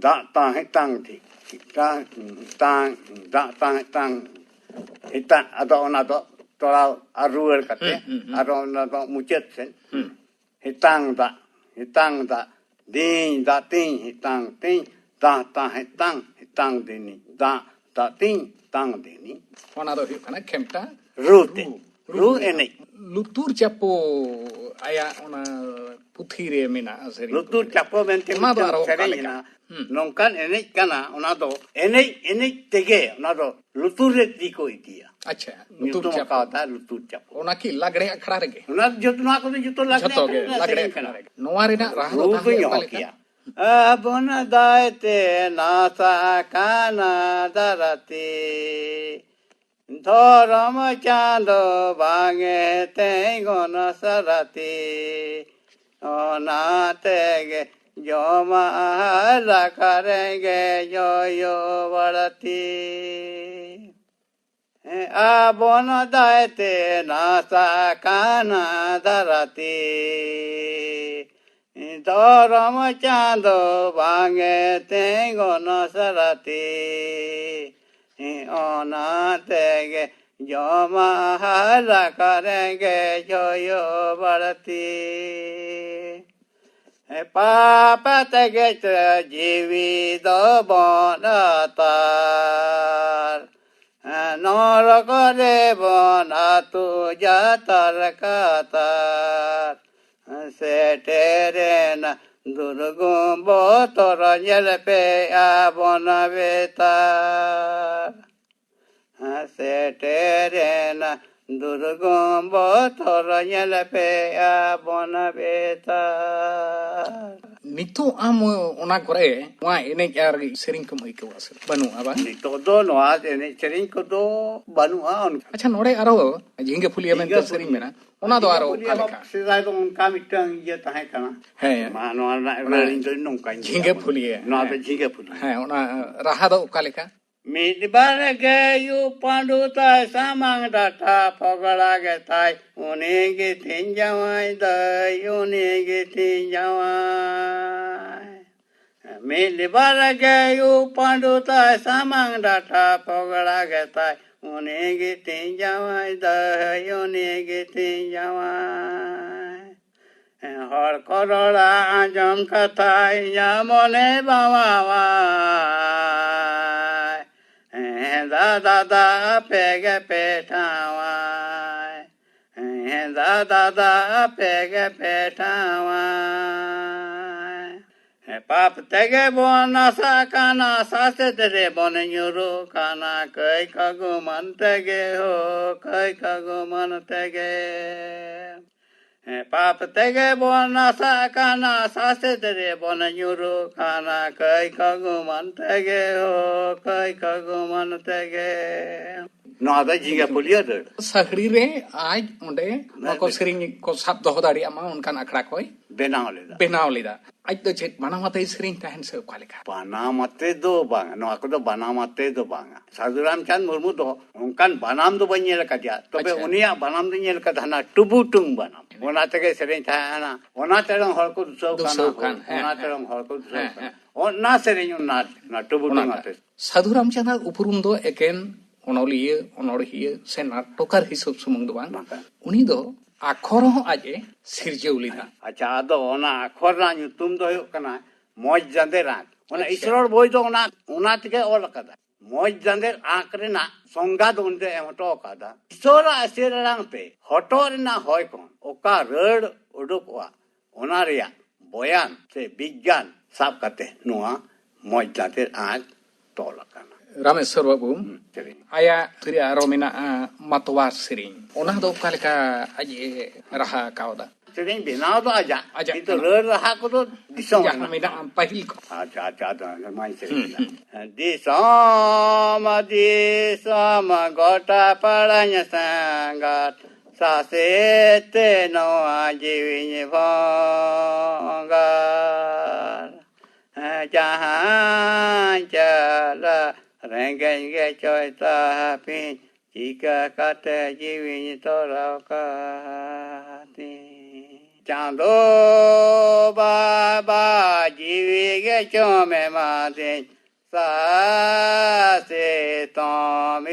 ᱫᱟᱜ ᱛᱟᱝ ᱦᱮᱛᱟᱝ ᱫᱤᱯ, ᱰᱤᱜᱽ ᱛᱟᱝ ᱦᱮᱛᱟᱝ, ᱫᱟᱜ ᱛᱟᱝ ᱦᱮᱛᱟᱝ, ᱦᱮᱛᱟᱝ᱾ ᱟᱫᱚ ᱚᱱᱟ ᱫᱚ ᱛᱚᱲᱟᱣ ᱟᱨ ᱨᱩᱣᱟᱹᱲ ᱠᱟᱛᱮ, ᱦᱩᱸ, ᱦᱩᱸ, ᱦᱩᱸ᱾ ᱟᱨᱚ ᱚᱱᱟ ᱫᱚ ᱢᱩᱪᱟᱹᱫ ᱥᱮᱫ᱾ ᱦᱩᱸ᱾ ᱦᱮᱛᱟᱝ ᱫᱟᱜ, ᱦᱮᱛᱟᱝ ᱫᱟᱜ, ᱫᱤᱧ ᱫᱟᱜ ᱛᱤᱧ, ᱦᱮᱛᱟᱝ ᱛᱤᱧ, ᱫᱟᱜ ᱛᱟ ᱦᱮᱛᱟᱝ, ᱦᱮᱛᱟᱝ ᱫᱤᱱᱤ, ᱫᱟᱜ ᱫᱟᱜ ᱛᱤᱧ, ᱦᱮᱛᱟᱝ ᱫᱤᱱᱤ᱾ ᱚᱱᱟ ᱫᱚ ᱦᱩᱭᱩᱜ ᱠᱟᱱᱟ ᱠᱷᱮᱢᱴᱟ ᱨᱩ ᱛᱮ, ᱨᱩ, ᱨᱩ ᱨᱩ ᱮᱱᱮᱡ᱾ ᱞᱩᱛᱩᱨ ᱪᱟᱯᱚ ᱟᱭᱟᱜ ᱚᱱᱟ ᱯᱩᱛᱷᱤ ᱨᱮ ᱢᱮᱱᱟᱜᱼᱟ ᱥᱮᱨᱮᱧ ᱞᱩᱛᱩᱨ ᱯᱩᱛᱷᱤ ᱨᱮ᱾ ᱪᱟᱯᱚ ᱢᱮᱱᱛᱮ ᱚᱱᱟ ᱫᱚ ᱢᱤᱫᱴᱟᱝ ᱟᱨᱚ ᱚᱠᱟ ᱥᱮᱨᱮᱧ ᱞᱮᱠᱟ? ᱦᱮᱱᱟᱜᱼᱟ᱾ ᱦᱩᱸ᱾ ᱱᱚᱝᱠᱟᱱ ᱮᱱᱮᱡ ᱠᱟᱱᱟ, ᱚᱱᱟ ᱫᱚ ᱮᱱᱮᱡ ᱮᱱᱮᱡ ᱛᱮᱜᱮ ᱚᱱᱟ ᱫᱚ ᱞᱩᱛᱩᱨ ᱨᱮ ᱛᱤ ᱠᱚ ᱤᱫᱤᱭᱟ᱾ ᱟᱪᱪᱷᱟ, ᱞᱩᱛᱩᱨ ᱧᱩᱛᱩᱢ ᱪᱟᱯᱚ᱾ ᱟᱠᱟᱣᱟᱫᱟ ᱞᱩᱛᱩᱨ ᱪᱟᱯᱚ᱾ ᱚᱱᱟ ᱠᱤ ᱞᱟᱜᱽᱲᱮ ᱟᱠᱷᱲᱟ ᱨᱮᱜᱮ? ᱚᱱᱟ ᱡᱚᱛᱚ, ᱱᱚᱣᱟ ᱠᱚᱫᱚ ᱡᱚᱛᱚ ᱞᱟᱜᱽᱲᱮ ᱡᱷᱚᱛᱚ ᱟᱠᱷᱲᱟ ᱜᱮ, ᱨᱮᱱᱟᱜ ᱞᱟᱜᱽᱲᱮ ᱥᱮᱨᱮᱧ ᱟᱠᱷᱲᱟ ᱠᱟᱱᱟ᱾ ᱨᱮᱜᱮ᱾ ᱱᱚᱣᱟ ᱨᱮᱱᱟᱜ ᱨᱟᱦᱟ ᱫᱚ ᱨᱩ ᱛᱟᱦᱚᱞᱮ ᱠᱚᱧ ᱚᱠᱟ ᱦᱚᱦᱚ ᱞᱮᱠᱟ? ᱠᱮᱭᱟ᱾ ᱟᱵᱚᱱ ᱫᱟᱭ ᱛᱮ ᱱᱟᱥᱟ ᱠᱟᱱᱟ ᱫᱟᱨᱟᱛᱮ, ᱫᱷᱚᱨᱚᱢ ᱪᱟᱸᱫᱚ ᱵᱟᱝᱮ ᱛᱮᱸᱜᱚᱱ ᱥᱟᱨᱟᱛᱮ, ᱚᱱᱟ ᱛᱮᱜᱮ ᱡᱚᱢᱟᱜ ᱦᱟᱞᱟᱠ ᱨᱮᱸᱜᱮᱡ ᱦᱩᱭᱩᱜ ᱵᱟᱹᱲᱛᱤ᱾ ᱟᱵᱚᱱ ᱫᱟᱭᱛᱮ ᱱᱟᱥᱟ ᱠᱟᱱᱟ ᱫᱷᱟᱨᱟᱛᱤ, ᱫᱷᱚᱨᱚᱢ ᱪᱟᱸᱫᱚ ᱵᱟᱝᱮ ᱛᱮᱸᱜᱚᱱ ᱥᱟᱨᱟᱛᱤ᱾ ᱚᱱᱟ ᱛᱮᱜᱮ ᱡᱚᱢᱟᱜ ᱦᱟᱞᱟᱠ ᱨᱮᱸᱜᱮᱡ ᱦᱩᱭᱩᱜ ᱵᱟᱹᱲᱛᱤ᱾ ᱯᱟᱯ ᱛᱮᱜᱮ ᱡᱤᱣᱤ ᱫᱚᱵᱚᱱ ᱟᱛᱟᱨ, ᱱᱚᱨᱚᱠ ᱨᱮᱵᱚᱱ ᱟᱹᱛᱩ ᱡᱟᱛᱟᱨ ᱠᱟᱛᱟᱨ᱾ ᱥᱮᱴᱮᱨᱮᱱᱟ ᱫᱩᱨᱜᱚᱢ ᱵᱚᱛᱚᱨ, ᱧᱮᱞ ᱯᱮ ᱟᱵᱚᱱ ᱵᱮᱛᱟᱨ᱾ ᱥᱮᱴᱮᱨᱮᱱᱟ ᱫᱩᱨᱜᱚᱢ ᱵᱚᱛᱚᱨ, ᱧᱮᱞ ᱯᱮ ᱟᱵᱚᱱ ᱵᱮᱛᱟᱨ᱾ ᱱᱤᱛᱚᱜ ᱟᱢ ᱚᱱᱟ ᱠᱚᱨᱮ ᱱᱚᱣᱟ ᱮᱱᱮᱡ ᱟᱨ ᱥᱮᱨᱮᱧ ᱠᱚᱢ ᱟᱹᱭᱠᱟᱹᱣᱟ ᱥᱮ ᱵᱟᱹᱱᱩᱜᱼᱟ, ᱵᱟᱝ? ᱱᱤᱛᱚᱜ ᱫᱚ ᱱᱚᱣᱟ ᱮᱱᱮᱡ ᱥᱮᱨᱮᱧ ᱠᱚᱫᱚ ᱵᱟᱹᱱᱩᱜᱼᱟ᱾ ᱚᱱᱠᱟ ᱟᱪᱪᱷᱟ, ᱱᱚᱰᱮ ᱟᱨᱚ ᱡᱷᱤᱸᱜᱟᱹ ᱯᱷᱩᱞᱤᱭᱟᱹ ᱢᱮᱱᱛᱮ ᱡᱷᱤᱸᱜᱟᱹ ᱥᱮᱨᱮᱧ ᱯᱷᱩᱞᱤᱭᱟᱹ᱾ ᱢᱮᱱᱟᱜᱼᱟ, ᱚᱱᱟ ᱫᱚ ᱟᱨᱚ ᱡᱷᱤᱸᱜᱟᱹ ᱚᱠᱟ ᱯᱷᱩᱞᱤᱭᱟᱹ ᱞᱮᱠᱟ? ᱥᱮᱫᱟᱭ ᱫᱚ ᱚᱱᱠᱟ ᱢᱤᱫᱴᱟᱝ ᱤᱭᱟᱹ ᱛᱟᱦᱮᱸ ᱠᱟᱱᱟ᱾ ᱦᱮᱸ᱾ ᱢᱟ, ᱱᱚᱣᱟ ᱨᱮᱱᱟᱜ ᱚᱱᱟ ᱨᱟᱹᱲ ᱤᱧ ᱫᱚ ᱱᱚᱝᱠᱟᱧ ᱡᱷᱤᱸᱜᱟᱹ ᱞᱟᱹᱭᱟ᱾ ᱯᱷᱩᱞᱤᱭᱟᱹ, ᱱᱚᱣᱟ ᱫᱚ ᱦᱮᱸ᱾ ᱡᱷᱤᱸᱜᱟᱹ ᱯᱷᱩᱞᱤᱭᱟᱹ᱾ ᱦᱮᱸ, ᱚᱱᱟ ᱨᱟᱦᱟ ᱫᱚ ᱚᱠᱟ ᱞᱮᱠᱟ? ᱢᱤᱫ ᱵᱟᱨ ᱜᱮ ᱭᱩ ᱯᱟᱸᱰᱩ ᱛᱟᱭ, ᱥᱟᱢᱟᱝ ᱰᱟᱴᱟ ᱯᱚᱜᱲᱟ ᱜᱮ ᱛᱟᱭ, ᱩᱱᱤ ᱜᱮ ᱛᱤᱧ ᱡᱟᱶᱟᱭ ᱫᱟᱹᱭ, ᱩᱱᱤ ᱜᱮ ᱛᱤᱧ ᱡᱟᱶᱟᱭ᱾ ᱢᱤᱫ ᱵᱟᱨ ᱜᱮ ᱭᱩ ᱯᱟᱸᱰᱩ ᱛᱟᱭ, ᱥᱟᱢᱟᱝ ᱰᱟᱴᱟ ᱯᱚᱜᱲᱟ ᱜᱮ ᱛᱟᱭ, ᱩᱱᱤ ᱜᱮ ᱛᱤᱧ ᱡᱟᱶᱟᱭ ᱫᱟᱹᱭ, ᱩᱱᱤ ᱜᱮ ᱛᱤᱧ ᱡᱟᱶᱟᱭ᱾ ᱦᱚᱲ ᱠᱚ ᱨᱚᱲᱟ ᱟᱸᱡᱚᱢ ᱠᱟᱛᱷᱟ, ᱤᱧᱟᱹᱜ ᱢᱚᱱᱮ ᱵᱟᱣᱟᱣᱟᱭ᱾ ᱦᱮᱸ ᱫᱟᱫᱟ, ᱫᱟ ᱟᱯᱮ ᱜᱮ ᱯᱮ ᱴᱷᱟᱶᱟᱭ᱾ ᱦᱮᱸ ᱫᱟ ᱫᱟᱫᱟ ᱟᱯᱮ ᱜᱮ ᱯᱮ ᱴᱷᱟᱶᱟᱭ᱾ ᱦᱮᱸ, ᱯᱟᱯ ᱛᱮᱜᱮ ᱵᱚᱱ ᱱᱟᱥᱟᱜ ᱠᱟᱱᱟ, ᱥᱟᱥᱮᱛ ᱨᱮᱵᱚᱱ ᱧᱩᱨᱩᱜ ᱠᱟᱱᱟ, ᱠᱟᱹᱭ ᱠᱟᱹᱜᱩᱢᱟᱱ ᱛᱮᱜᱮ ᱦᱳ, ᱠᱟᱹᱭ ᱠᱟᱹᱜᱩᱢᱟᱱ ᱛᱮᱜᱮ᱾ ᱦᱮᱸ, ᱯᱟᱯ ᱛᱮᱜᱮ ᱵᱚᱱ ᱱᱟᱥᱟᱜ ᱠᱟᱱᱟ, ᱥᱟᱥᱮᱛ ᱨᱮᱵᱚᱱ ᱧᱩᱨᱩᱜ ᱠᱟᱱᱟ, ᱠᱟᱹᱭ ᱠᱟᱹᱜᱩᱢᱟᱱ ᱛᱮᱜᱮ ᱦᱳ, ᱠᱟᱹᱭ ᱠᱟᱹᱜᱩᱢᱟᱱ ᱛᱮᱜᱮ᱾ ᱱᱚᱣᱟ ᱫᱚ ᱡᱤᱸᱜᱟ ᱯᱩᱞᱤᱭᱟᱹ ᱨᱟᱹᱲ᱾ ᱥᱟᱹᱦᱲᱤ ᱨᱮ ᱟᱡ ᱚᱸᱰᱮ ᱱᱚᱣᱟ ᱠᱚ ᱵᱮ- ᱥᱮᱨᱮᱧ ᱠᱚ ᱥᱟᱵ ᱫᱚᱦᱚ ᱫᱟᱲᱮᱭᱟᱜ ᱢᱟ, ᱚᱱᱠᱟᱱ ᱟᱠᱷᱲᱟ ᱠᱚᱭ ᱵᱮᱱᱟᱣ ᱞᱮᱫᱟ᱾ ᱵᱮᱱᱟᱣ ᱞᱮᱫᱟ᱾ ᱟᱡ ᱫᱚ ᱪᱮᱫ ᱵᱟᱱᱟᱢ ᱟᱛᱮᱭ ᱥᱮᱨᱮᱧ ᱛᱟᱦᱮᱱ ᱥᱮ ᱚᱠᱟ ᱞᱮᱠᱟ? ᱵᱟᱱᱟᱢ ᱟᱛᱮ ᱫᱚ ᱵᱟᱝ, ᱱᱚᱣᱟ ᱠᱚᱫᱚ ᱵᱟᱱᱟᱢ ᱟᱛᱮ ᱫᱚ ᱵᱟᱝᱟ᱾ ᱥᱟᱹᱫᱷᱩ ᱨᱟᱢᱪᱟᱸᱫᱽ ᱢᱩᱨᱢᱩ ᱫᱚ ᱚᱱᱠᱟᱱ ᱵᱟᱱᱟᱢ ᱫᱚ ᱵᱟᱹᱧ ᱧᱮᱞ ᱟᱠᱟᱫᱮᱭᱟ, ᱛᱚᱵᱮ ᱟᱪᱪᱷᱟ᱾ ᱩᱱᱤᱭᱟᱜ ᱵᱟᱱᱟᱢ ᱫᱚᱧ ᱧᱮᱞ ᱟᱠᱟᱫᱟ, ᱦᱟᱱᱟ ᱴᱩᱵᱩᱴᱩᱝ ᱵᱟᱱᱟᱢ᱾ ᱚᱱᱟ ᱛᱮᱜᱮ ᱥᱮᱨᱮᱧ ᱛᱟᱦᱮᱸ ᱦᱟᱱᱟ, ᱚᱱᱟ ᱛᱮᱲᱚᱝ ᱦᱚᱲ ᱠᱚ ᱫᱩᱥᱟᱹᱣ ᱠᱟᱱᱟ, ᱫᱩᱥᱟᱹᱣ ᱠᱟᱱ, ᱦᱮᱸ, ᱚᱱᱟ ᱦᱮᱸ᱾ ᱛᱮᱲᱚᱝ ᱦᱚᱲ ᱠᱚ ᱫᱩᱥᱟᱹᱣ ᱦᱮᱸ, ᱠᱟᱱᱟ᱾ ᱦᱮᱸ᱾ ᱚᱱᱟ ᱥᱮᱨᱮᱧ, ᱚᱱᱟ, ᱚᱱᱟ ᱴᱩᱵᱩᱴᱩᱝ ᱚᱱᱟᱴᱟᱜ᱾ ᱟᱛᱮ᱾ ᱥᱟᱹᱫᱷᱩ ᱨᱟᱢᱪᱟᱸᱫᱽ ᱟᱜ ᱩᱯᱨᱩᱢ ᱫᱚ ᱮᱠᱮᱱ ᱚᱱᱚᱞᱤᱭᱟᱹ, ᱚᱱᱚᱲᱦᱤᱭᱟᱹ ᱥᱮ ᱱᱟᱴᱚᱠᱟᱨ ᱦᱤᱥᱟᱹᱵ ᱥᱩᱢᱩᱝ ᱫᱚ ᱵᱟᱝ᱾ ᱵᱟᱝ᱾ ᱩᱱᱤ ᱫᱚ ᱟᱠᱷᱚᱨ ᱦᱚᱸ ᱟᱡ ᱮ ᱥᱤᱨᱡᱟᱹᱣ ᱞᱮᱫᱟ᱾ ᱟᱪᱪᱷᱟ, ᱟᱫᱚ ᱚᱱᱟ ᱟᱠᱷᱚᱨ ᱨᱮᱱᱟᱜ ᱧᱩᱛᱩᱢ ᱫᱚ ᱦᱩᱭᱩᱜ ᱠᱟᱱᱟ ᱢᱚᱡᱽ ᱡᱟᱸᱫᱮᱨ ᱟᱸᱠ᱾ ᱚᱱᱟ ᱟᱪᱪᱷᱟ᱾ ᱤᱥᱨᱚᱲ ᱵᱳᱭ ᱫᱚ ᱚᱱᱟ, ᱚᱱᱟ ᱛᱮᱜᱮ ᱚᱞ ᱟᱠᱟᱫᱟ᱾ ᱢᱚᱡᱽ ᱡᱟᱸᱫᱮᱨ ᱟᱸᱠ ᱨᱮᱱᱟᱜ ᱥᱚᱝᱜᱟ ᱫᱚ ᱩᱱᱤ ᱫᱚᱭ ᱮᱢ ᱦᱚᱴᱚ ᱟᱠᱟᱫᱟ᱾ ᱤᱥᱚᱨᱟᱜ ᱮᱥᱮᱨ ᱟᱲᱟᱝ ᱛᱮ ᱦᱚᱴᱚᱜ ᱨᱮᱱᱟᱜ ᱦᱚᱭ ᱠᱷᱚᱱ ᱚᱠᱟ ᱨᱟᱹᱲ ᱩᱰᱩᱠᱚᱜᱼᱟ, ᱚᱱᱟ ᱨᱮᱭᱟᱜ ᱵᱚᱭᱟᱱ ᱥᱮ ᱵᱤᱜᱽᱜᱟᱱ ᱥᱟᱵ ᱠᱟᱛᱮ ᱱᱚᱣᱟ ᱢᱚᱡᱽ ᱡᱟᱸᱫᱮᱨ ᱟᱸᱠ ᱛᱚᱞ ᱟᱠᱟᱱᱟ᱾ ᱨᱟᱢᱮᱥᱣᱚᱨ ᱵᱟᱹᱵᱩ, ᱦᱩᱸ, ᱥᱮᱨᱮᱧ᱾ ᱟᱭᱟᱜ ᱛᱤᱨᱮ ᱟᱨᱚ ᱢᱮᱱᱟᱜᱼᱟ ᱢᱟᱛᱣᱟᱨ ᱥᱮᱨᱮᱧ, ᱚᱱᱟ ᱫᱚ ᱚᱠᱟ ᱞᱮᱠᱟ ᱟᱡ ᱮ ᱨᱟᱦᱟ ᱠᱟᱣᱫᱟ? ᱥᱮᱨᱮᱧ ᱵᱮᱱᱟᱣ ᱫᱚ ᱟᱡᱟᱜ, ᱟᱡᱟᱜ ᱠᱤᱱᱛᱩ ᱠᱟᱱᱟ᱾ ᱨᱟᱹᱲ ᱨᱟᱦᱟ ᱠᱚᱫᱚ ᱫᱤᱥᱚᱢ ᱡᱟᱦᱟᱸ ᱨᱮᱱᱟᱜ ᱢᱮᱱᱟᱜᱼᱟ ᱠᱟᱱᱟ᱾ ᱯᱟᱹᱦᱤᱞ ᱠᱷᱚᱱ᱾ ᱟᱪᱪᱷᱟ, ᱟᱪᱪᱷᱟ, ᱟᱫᱚ ᱢᱟᱧ ᱥᱮᱨᱮᱧ ᱦᱩᱸ, ᱮᱫᱟ᱾ ᱦᱩᱸ᱾ ᱫᱤᱥᱚᱢ, ᱫᱤᱥᱚᱢ ᱜᱚᱴᱟ ᱯᱟᱲᱟᱧ ᱥᱟᱸᱜᱟᱛ, ᱥᱟᱥᱮᱛ ᱛᱮ ᱱᱚᱣᱟ ᱡᱤᱣᱤᱧ ᱵᱷᱚᱸᱜᱟᱨ᱾ ᱡᱟᱦᱟᱸᱧ ᱪᱟᱞᱟᱜ ᱨᱮᱸᱜᱮᱡ ᱜᱮ ᱪᱚᱭ ᱛᱟᱯᱤᱧ, ᱪᱤᱠᱟᱹ ᱠᱟᱛᱮ ᱡᱤᱣᱤᱧ ᱛᱚᱨᱟᱣ ᱠᱟᱛᱤᱧ᱾ ᱪᱟᱸᱫᱚ ᱵᱟᱵᱟ ᱡᱤᱣᱤ ᱜᱮ ᱪᱚᱢ ᱮᱢᱟᱫᱤᱧ, ᱥᱟᱥᱮᱛᱚᱢ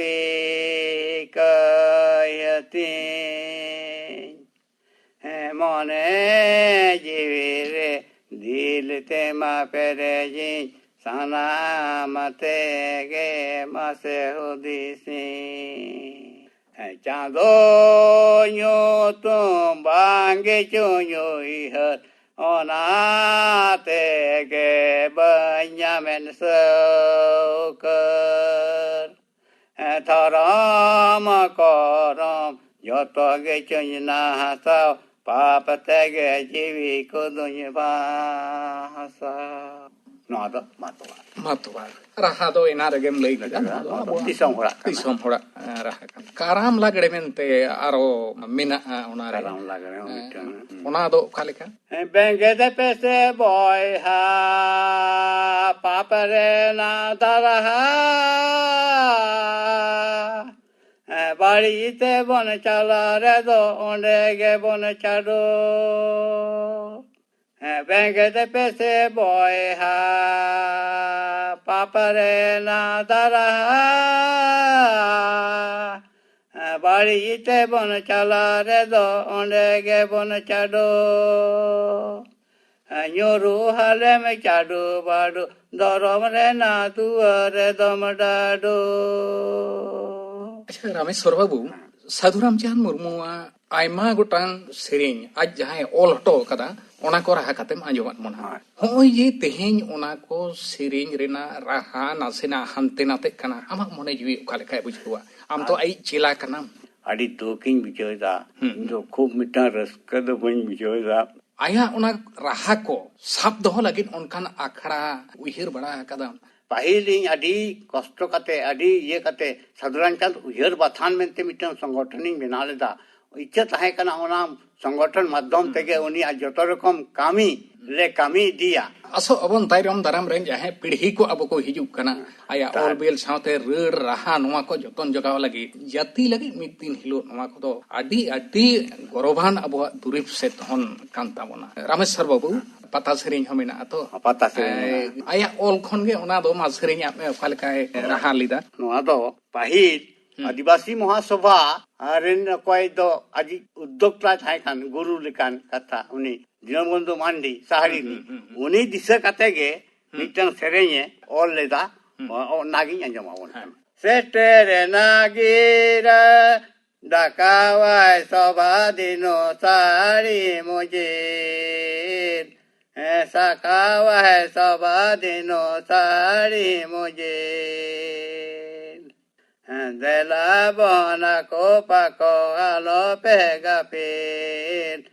ᱤᱠᱟᱹᱭᱟᱛᱤᱧ᱾ ᱦᱮᱸ, ᱢᱚᱱᱮ ᱡᱤᱣᱤ ᱨᱮ ᱫᱤᱞ ᱛᱮᱢᱟ ᱯᱮᱨᱮᱡᱤᱧ, ᱥᱟᱱᱟᱢ ᱛᱮᱜᱮ ᱢᱟᱥᱮ ᱦᱩᱫᱤᱥᱤᱧ᱾ ᱦᱮᱸ, ᱪᱟᱸᱫᱚ ᱧᱩᱛᱩᱢ ᱵᱟᱝ ᱜᱮᱪᱚᱧ ᱩᱭᱦᱟᱹᱨ, ᱚᱱᱟ ᱛᱮᱜᱮ ᱵᱟᱹᱧ ᱧᱟᱢᱮᱱ ᱥᱟᱹᱣᱠᱟᱹᱨ᱾ ᱫᱷᱚᱨᱚᱢ ᱠᱚᱨᱚᱢ ᱡᱚᱛᱚ ᱜᱮᱪᱚᱧ ᱱᱟᱦᱟᱥᱟᱣ, ᱯᱟᱯ ᱛᱮᱜᱮ ᱡᱤᱣᱤ ᱠᱚᱫᱚᱧ ᱵᱟᱦᱟᱥᱟᱣ᱾ ᱱᱚᱣᱟ ᱫᱚ ᱢᱟᱛᱣᱟᱨ᱾ ᱢᱟᱛᱣᱟᱨ᱾ ᱨᱟᱦᱟ ᱫᱚ ᱮᱱᱟ ᱨᱮᱜᱮᱢ ᱞᱟᱹᱭ ᱠᱮᱫᱟ, ᱱᱚᱣᱟ ᱫᱚ ᱱᱚᱣᱟ ᱫᱚ ᱟᱵᱚᱣᱟᱜ ᱫᱤᱥᱚᱢ ᱦᱚᱲᱟᱜ ᱠᱟᱱᱟ᱾ ᱫᱤᱥᱚᱢ ᱦᱚᱲᱟᱜ, ᱮ, ᱨᱟᱦᱟ ᱠᱟᱱᱟ᱾ ᱠᱟᱨᱟᱢ ᱞᱟᱜᱽᱲᱮ ᱢᱮᱱᱛᱮ ᱟᱨᱚ ᱢᱮᱱᱟᱜᱼᱟ ᱚᱱᱟ ᱨᱮ᱾ ᱠᱟᱨᱟᱢ ᱞᱟᱜᱽᱲᱮ ᱦᱚᱸ ᱮ, ᱢᱤᱫᱴᱟᱝ, ᱦᱩᱸ᱾ ᱚᱱᱟ ᱫᱚ ᱚᱠᱟ ᱞᱮᱠᱟ? ᱵᱮᱸᱜᱮᱫ ᱯᱮᱥᱮ ᱵᱚᱭᱦᱟ, ᱯᱟᱯ ᱨᱮᱱᱟᱜ ᱫᱟᱨᱦᱟ᱾ ᱵᱟᱹᱲᱤᱡ ᱛᱮᱵᱚᱱ ᱪᱟᱞᱟᱣ ᱨᱮᱫᱚ ᱚᱸᱰᱮ ᱜᱮᱵᱚᱱ ᱪᱟᱰᱚ᱾ ᱵᱮᱸᱜᱮᱫ ᱯᱮᱥᱮ ᱵᱚᱭᱦᱟ, ᱯᱟᱯ ᱨᱮᱱᱟᱜ ᱫᱟᱨᱦᱟ᱾ ᱵᱟᱹᱲᱤᱡ ᱛᱮᱵᱚᱱ ᱪᱟᱞᱟᱣ ᱨᱮᱫᱚ ᱚᱸᱰᱮ ᱜᱮᱵᱚᱱ ᱪᱟᱰᱚ᱾ ᱧᱩᱨᱩ ᱦᱟᱞᱮᱢ ᱪᱟᱰᱚ ᱵᱟᱰᱚ, ᱫᱷᱚᱨᱚᱢ ᱨᱮᱱᱟᱜ ᱫᱩᱣᱟᱹᱨ ᱨᱮᱫᱚᱢ ᱰᱟᱰᱚ᱾ ᱟᱪᱪᱷᱟ, ᱨᱟᱢᱮᱥᱣᱚᱨ ᱵᱟᱹᱵᱩ, ᱥᱟᱹᱫᱷᱩ ᱨᱟᱢᱪᱟᱸᱫᱽ ᱢᱩᱨᱢᱩᱣᱟᱜ ᱟᱭᱢᱟ ᱜᱚᱴᱟᱝ ᱥᱮᱨᱮᱧ ᱟᱡ ᱡᱟᱦᱟᱸᱭ ᱚᱞ ᱦᱚᱴᱚ ᱟᱠᱟᱫᱟ, ᱚᱱᱟ ᱠᱚ ᱨᱟᱦᱟ ᱠᱟᱛᱮᱢ ᱟᱸᱡᱚᱢᱟᱫ ᱵᱚᱱᱟ᱾ ᱦᱳᱭ᱾ ᱦᱚᱸᱜᱼᱚᱭ ᱡᱮ ᱛᱮᱦᱮᱧ ᱚᱱᱟ ᱠᱚ ᱥᱮᱨᱮᱧ ᱨᱮᱱᱟᱜ ᱨᱟᱦᱟ ᱱᱟᱥᱮᱱᱟᱜ ᱦᱟᱱᱛᱮ ᱱᱟᱛᱮᱜ ᱠᱟᱱᱟ, ᱟᱢᱟᱜ ᱢᱚᱱᱮ ᱡᱤᱣᱤ ᱚᱠᱟ ᱞᱮᱠᱟᱭ ᱵᱩᱡᱷᱟᱹᱣᱟ? ᱟᱢ ᱛᱚ ᱟᱨ ᱟᱡᱤᱡ ᱪᱮᱞᱟ ᱠᱟᱱᱟᱢ᱾ ᱟᱹᱰᱤ ᱫᱩᱠᱤᱧ ᱵᱩᱡᱷᱟᱹᱣ ᱮᱫᱟ᱾ ᱦᱩᱸ᱾ ᱤᱧ ᱫᱚ ᱠᱷᱩᱵ ᱢᱤᱫᱴᱟᱝ ᱨᱟᱹᱥᱠᱟᱹ ᱫᱚ ᱵᱟᱹᱧ ᱵᱩᱡᱷᱟᱹᱣ ᱮᱫᱟ᱾ ᱟᱭᱟᱜ ᱚᱱᱟ ᱨᱟᱦᱟ ᱠᱚ ᱥᱟᱵ ᱫᱚᱦᱚ ᱞᱟᱹᱜᱤᱫ ᱚᱱᱠᱟᱱ ᱟᱠᱷᱲᱟ ᱩᱭᱦᱟᱹᱨ ᱵᱟᱲᱟ ᱟᱠᱟᱫᱟᱢ? ᱯᱟᱹᱦᱤᱞ ᱤᱧ ᱟᱹᱰᱤ ᱠᱚᱥᱴᱚ ᱠᱟᱛᱮ, ᱟᱹᱰᱤ ᱤᱭᱟᱹ ᱠᱟᱛᱮ ᱥᱟᱫᱷᱩ ᱨᱟᱢᱪᱟᱸᱫᱽ ᱩᱭᱦᱟᱹᱨ ᱵᱟᱛᱷᱟᱱ ᱢᱮᱱᱛᱮ ᱢᱤᱫᱴᱟᱝ ᱥᱚᱝᱜᱚᱴᱷᱚᱱᱤᱧ ᱵᱮᱱᱟᱣ ᱞᱮᱫᱟ᱾ ᱤᱪᱪᱷᱟᱹ ᱛᱟᱦᱮᱸ ᱠᱟᱱᱟ ᱚᱱᱟ ᱥᱚᱝᱜᱚᱴᱷᱚᱱ ᱢᱟᱫᱽᱫᱷᱚᱢ ᱦᱩᱸ᱾ ᱛᱮᱜᱮ ᱩᱱᱤᱭᱟᱜ ᱡᱚᱛᱚ ᱨᱚᱠᱚᱢ ᱠᱟᱹᱢᱤ ᱞᱮ ᱠᱟᱹᱢᱤ ᱤᱫᱤᱭᱟ᱾ ᱟᱥᱚᱜ ᱟᱵᱚᱱ ᱛᱟᱭᱚᱢ ᱫᱟᱨᱟᱢ ᱨᱮᱱ ᱡᱟᱦᱟᱸᱭ ᱯᱤᱲᱦᱤ ᱠᱚ ᱟᱵᱚ ᱠᱚ ᱦᱤᱡᱩᱜ ᱠᱟᱱᱟ, ᱟᱭᱟᱜ ᱛᱟᱦᱮᱸ᱾ ᱚᱞ ᱵᱤᱞ ᱥᱟᱶᱛᱮ ᱨᱟᱹᱲ ᱨᱟᱦᱟ ᱱᱚᱣᱟ ᱠᱚ ᱡᱚᱛᱚᱱ ᱡᱚᱜᱟᱣ ᱞᱟᱹᱜᱤᱫ ᱡᱟᱹᱛᱤ ᱞᱟᱹᱜᱤᱫ ᱢᱤᱫ ᱫᱤᱱ ᱦᱤᱞᱳᱜ ᱱᱚᱣᱟ ᱠᱚᱫᱚ ᱟᱹᱰᱤ, ᱟᱹᱰᱤ ᱜᱚᱨᱚᱵᱟᱱ ᱟᱵᱚᱣᱟᱜ ᱫᱩᱨᱤᱵᱽ ᱥᱮ ᱫᱷᱚᱱ ᱠᱟᱱ ᱛᱟᱵᱚᱱᱟ᱾ ᱨᱟᱢᱮᱥᱣᱚᱨ ᱵᱟᱹᱵᱩ, ᱯᱟᱛᱟ ᱥᱮᱨᱮᱧ ᱦᱚᱸ ᱢᱮᱱᱟᱜᱼᱟ ᱛᱚ? ᱯᱟᱛᱟ ᱥᱮᱨᱮᱧ ᱮ, ᱢᱮᱱᱟᱜᱼᱟ᱾ ᱟᱭᱟᱜ ᱚᱞ ᱠᱷᱚᱱ ᱜᱮ ᱚᱱᱟ ᱫᱚ ᱢᱟ ᱥᱮᱨᱮᱧᱟᱜ ᱢᱮ, ᱚᱠᱟ ᱞᱮᱠᱟᱭ ᱨᱟᱦᱟ ᱞᱮᱫᱟ? ᱱᱚᱣᱟ ᱫᱚ ᱯᱟᱹᱦᱤᱞ ᱦᱩᱸ᱾ ᱟᱹᱫᱤᱵᱟᱹᱥᱤ ᱢᱚᱦᱟᱥᱚᱵᱷᱟ ᱨᱮᱱ ᱚᱠᱚᱭ ᱫᱚ ᱟᱡᱤᱡ ᱩᱫᱽᱫᱳᱠᱛᱟ ᱛᱟᱦᱮᱸ ᱠᱟᱱ, ᱜᱩᱨᱩ ᱞᱮᱠᱟᱱ ᱠᱟᱛᱷᱟ, ᱩᱱᱤ ᱫᱤᱱᱚᱵᱚᱱᱫᱷᱩ ᱢᱟᱱᱰᱤ, ᱥᱟᱦᱟᱨᱤ ᱦᱩᱸ, ᱨᱤᱱᱤᱡ, ᱦᱩᱸ, ᱦᱩᱸ, ᱦᱩᱸ᱾ ᱩᱱᱤ ᱫᱤᱥᱟᱹ ᱠᱟᱛᱮ ᱜᱮ ᱦᱩᱸ᱾ ᱢᱤᱫᱴᱟᱝ ᱥᱮᱨᱮᱧᱮ ᱚᱞ ᱞᱮᱫᱟ᱾ ᱦᱩᱸ᱾ ᱚ-, ᱚᱱᱟᱜᱤᱧ ᱟᱸᱡᱚᱢ ᱟᱵᱚᱱ ᱦᱮᱸ᱾ ᱠᱟᱱᱟ᱾ ᱥᱮᱴᱮᱨᱮᱱᱟ ᱜᱤᱨᱟᱹ ᱰᱟᱠᱟᱣᱟᱭ ᱥᱚᱵᱷᱟ ᱫᱤᱱᱩ ᱥᱟᱹᱲᱤ ᱢᱩᱡᱤᱞ, ᱦᱮᱸ, ᱥᱟᱠᱟᱣᱟᱭ ᱥᱚᱵᱷᱟ ᱫᱤᱱᱩ ᱥᱟᱹᱲᱤ ᱢᱩᱡᱤᱞ᱾ ᱦᱮᱸ, ᱫᱮᱞᱟ ᱵᱚᱱ ᱟᱠᱚ ᱯᱟᱠᱚ ᱟᱞᱚ ᱯᱮ ᱜᱟᱯᱤᱞ,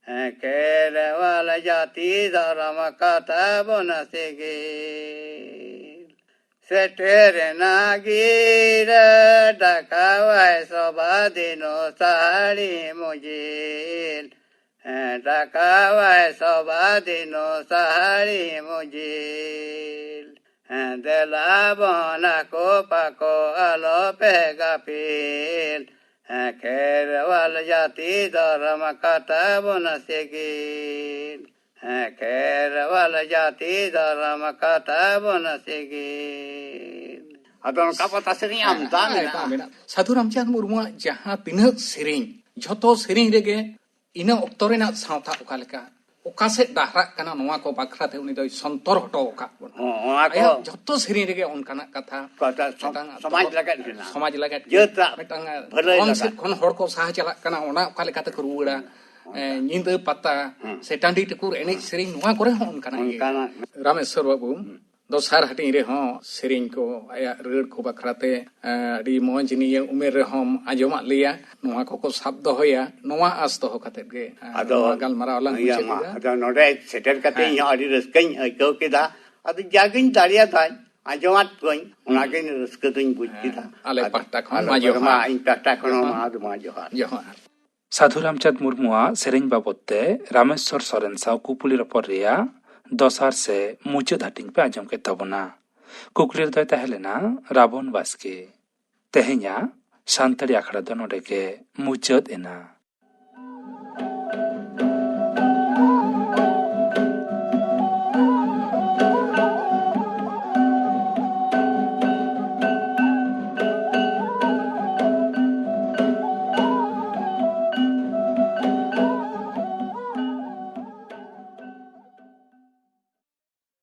ᱦᱮᱸ, ᱠᱷᱮᱨᱣᱟᱞ ᱡᱟᱹᱛᱤ ᱫᱷᱚᱨᱚᱢ ᱠᱟᱛᱷᱟ ᱵᱚᱱ ᱥᱤᱜᱤᱞ᱾ ᱥᱮᱴᱮᱨᱮᱱᱟ ᱜᱤᱨᱟᱹ ᱰᱟᱠᱟᱣᱟᱭ ᱥᱚᱵᱷᱟ ᱫᱤᱱᱩ ᱥᱟᱹᱲᱤ ᱢᱩᱡᱤᱞ, ᱦᱮᱸ, ᱰᱟᱠᱟᱣᱟᱭ ᱥᱚᱵᱷᱟ ᱫᱤᱱᱩ ᱥᱟᱹᱲᱤ ᱢᱩᱡᱤᱞ᱾ ᱦᱮᱸ, ᱫᱮᱞᱟ ᱵᱚᱱ ᱟᱠᱚ ᱯᱟᱠᱚ ᱟᱞᱚ ᱯᱮ ᱜᱟᱯᱤᱞ, ᱦᱮᱸ, ᱠᱷᱮᱨᱣᱟᱞ ᱡᱟᱹᱛᱤ ᱫᱷᱚᱨᱚᱢ ᱠᱟᱛᱷᱟ ᱵᱚᱱ ᱥᱤᱜᱤᱞ᱾ ᱦᱮᱸ, ᱠᱷᱮᱨᱣᱟᱞ ᱡᱟᱹᱛᱤ ᱫᱷᱚᱨᱚᱢ ᱠᱟᱛᱷᱟ ᱵᱚᱱ ᱥᱤᱜᱤᱞ᱾ ᱟᱫᱚ ᱱᱚᱝᱠᱟ ᱯᱟᱛᱟ ᱥᱮᱨᱮᱧ ᱟᱢᱫᱟ ᱦᱮᱸ, ᱢᱮᱱᱟᱜᱼᱟ᱾ ᱟᱭᱢᱟ ᱢᱮᱱᱟᱜᱼᱟ᱾ ᱥᱟᱹᱫᱷᱩ ᱨᱟᱢᱪᱟᱸᱫᱽ ᱢᱩᱨᱢᱩᱣᱟᱜ ᱡᱟᱦᱟᱸ ᱛᱤᱱᱟᱹᱜ ᱥᱮᱨᱮᱧ, ᱡᱷᱚᱛᱚ ᱥᱮᱨᱮᱧ ᱨᱮᱜᱮ ᱤᱱᱟᱹ ᱚᱠᱛᱚ ᱨᱮᱱᱟᱜ ᱥᱟᱶᱛᱟ ᱚᱠᱟ ᱞᱮᱠᱟ, ᱚᱠᱟ ᱥᱮᱫ ᱰᱟᱦᱨᱟᱜ ᱠᱟᱱᱟ, ᱱᱚᱣᱟ ᱠᱚ ᱵᱟᱠᱷᱨᱟ ᱛᱮ ᱩᱱᱤ ᱫᱚᱭ ᱥᱚᱱᱛᱚᱨ ᱦᱚᱴᱚ ᱟᱠᱟᱫ ᱵᱚᱱᱟ᱾ ᱦᱚᱸ, ᱚᱱᱟ ᱠᱚ ᱟᱭᱟᱜ ᱡᱷᱚᱛᱚ ᱥᱮᱨᱮᱧ ᱨᱮᱜᱮ ᱚᱱᱠᱟᱱᱟᱜ ᱠᱟᱛᱷᱟ, ᱠᱟᱛᱷᱟ ᱥᱚ-, ᱢᱤᱫᱴᱟᱝ ᱥᱚᱢᱟᱡᱽ ᱫᱷᱚᱨᱚᱢ, ᱞᱟᱹᱜᱤᱫ ᱢᱮᱱᱟᱜᱼᱟ᱾ ᱥᱚᱢᱟᱡᱽ ᱞᱟᱹᱜᱤᱫ ᱡᱟᱹᱛᱟᱜ ᱢᱤᱫᱴᱟᱝ ᱵᱷᱟᱹᱞᱟᱹᱭ ᱫᱷᱚᱨᱚᱢ ᱞᱟᱹᱜᱤᱫ᱾ ᱥᱮᱫ ᱠᱷᱚᱱ ᱦᱚᱲ ᱠᱚ ᱥᱟᱦᱟ ᱪᱟᱞᱟᱜ ᱠᱟᱱᱟ, ᱚᱱᱟ ᱚᱠᱟ ᱞᱮᱠᱟ ᱛᱮᱠᱚ ᱨᱩᱣᱟᱹᱲᱟ᱾ ᱦᱩᱸ᱾ ᱮ, ᱧᱤᱫᱟᱹ ᱯᱟᱛᱟ ᱦᱩᱸ᱾ ᱥᱮ ᱴᱟᱺᱰᱤ ᱴᱩᱠᱩᱨ ᱮᱱᱮᱡ ᱥᱮᱨᱮᱧ, ᱱᱚᱣᱟ ᱠᱚᱨᱮ ᱦᱚᱸ ᱚᱱᱠᱟᱱᱟᱜ ᱜᱮ᱾ ᱚᱱᱠᱟᱱᱟᱜ᱾ ᱨᱟᱢᱮᱥᱣᱚᱨ ᱵᱟᱹᱵᱩ, ᱦᱩᱸ᱾ ᱫᱚᱥᱟᱨ ᱦᱟᱹᱴᱤᱧ ᱨᱮᱦᱚᱸ ᱥᱮᱨᱮᱧ ᱠᱚ, ᱟᱭᱟᱜ ᱨᱟᱹᱲ ᱠᱚ ᱵᱟᱠᱷᱨᱟ ᱛᱮ, ᱮ, ᱟᱹᱰᱤ ᱢᱚᱡᱽ ᱱᱤᱭᱟᱹ ᱩᱢᱮᱨ ᱨᱮᱦᱚᱸᱢ ᱟᱸᱡᱚᱢᱟᱜ ᱞᱮᱭᱟ, ᱱᱚᱣᱟ ᱠᱚᱠᱚ ᱥᱟᱵ ᱫᱚᱦᱚᱭᱟ, ᱱᱚᱣᱟ ᱟᱸᱥ ᱫᱚᱦᱚ ᱠᱟᱛᱮᱫ ᱜᱮ, ᱮ, ᱟᱫᱚ ᱱᱚᱣᱟ ᱜᱟᱞᱢᱟᱨᱟᱣ ᱞᱟᱝ ᱤᱭᱟᱹ ᱢᱩᱪᱟᱹᱫ ᱢᱟ, ᱮᱫᱟ᱾ ᱟᱫᱚ ᱱᱚᱰᱮ ᱥᱮᱴᱮᱨ ᱠᱟᱛᱮ ᱦᱮᱸ᱾ ᱤᱧ ᱦᱚᱸ ᱟᱹᱰᱤ ᱨᱟᱹᱥᱠᱟᱹᱧ ᱟᱹᱭᱠᱟᱹᱣ ᱠᱮᱫᱟ᱾ ᱟᱫᱚ ᱡᱟᱜᱤᱧ ᱫᱟᱲᱮᱭᱟᱫᱟᱧ ᱟᱸᱡᱚᱢᱟᱫ ᱠᱚᱣᱟᱧ, ᱚᱱᱟᱜᱮ ᱦᱩᱸ᱾ ᱨᱟᱹᱥᱠᱟᱹ ᱫᱚᱧ ᱵᱩᱡᱽ ᱦᱮᱸ᱾ ᱠᱮᱫᱟ᱾ ᱟᱞᱮ ᱟᱫᱚ ᱯᱟᱦᱴᱟ ᱠᱷᱚᱱ ᱟᱞᱮ ᱢᱟ ᱯᱟᱦᱴᱟ ᱡᱚᱦᱟᱨ᱾ ᱢᱟ ᱤᱧ ᱯᱟᱦᱴᱟ ᱠᱷᱚᱱ ᱦᱚᱸ ᱡᱚᱦᱟᱨ᱾ ᱢᱟ ᱫᱚ ᱢᱟ ᱡᱚᱦᱟᱨ᱾ ᱡᱚᱦᱟᱨ᱾ ᱥᱟᱹᱫᱷᱩ ᱨᱟᱢᱪᱟᱸᱫᱽ ᱢᱩᱨᱢᱩᱣᱟᱜ ᱥᱮᱨᱮᱧ ᱵᱟᱵᱚᱫ ᱛᱮ ᱨᱟᱢᱮᱥᱣᱚᱨ ᱥᱚᱨᱮᱱ ᱥᱟᱶ ᱠᱩᱯᱞᱤ ᱨᱚᱯᱚᱲ ᱨᱮᱭᱟᱜ ᱫᱚᱥᱟᱨ ᱥᱮ ᱢᱩᱪᱟᱹᱫ ᱦᱟᱹᱴᱤᱧ ᱯᱮ ᱟᱸᱡᱚᱢ ᱠᱮᱫ ᱛᱟᱵᱚᱱᱟ᱾ ᱠᱩᱠᱞᱤ ᱨᱮᱫᱚᱭ ᱛᱟᱦᱮᱸ ᱞᱮᱱᱟ ᱨᱟᱵᱚᱱ ᱵᱟᱥᱠᱮ᱾ ᱛᱮᱦᱮᱧᱟᱜ ᱥᱟᱱᱛᱟᱲᱤ ᱟᱠᱷᱲᱟ ᱫᱚ ᱱᱚᱰᱮ ᱜᱮ ᱢᱩᱪᱟᱹᱫ ᱮᱱᱟ᱾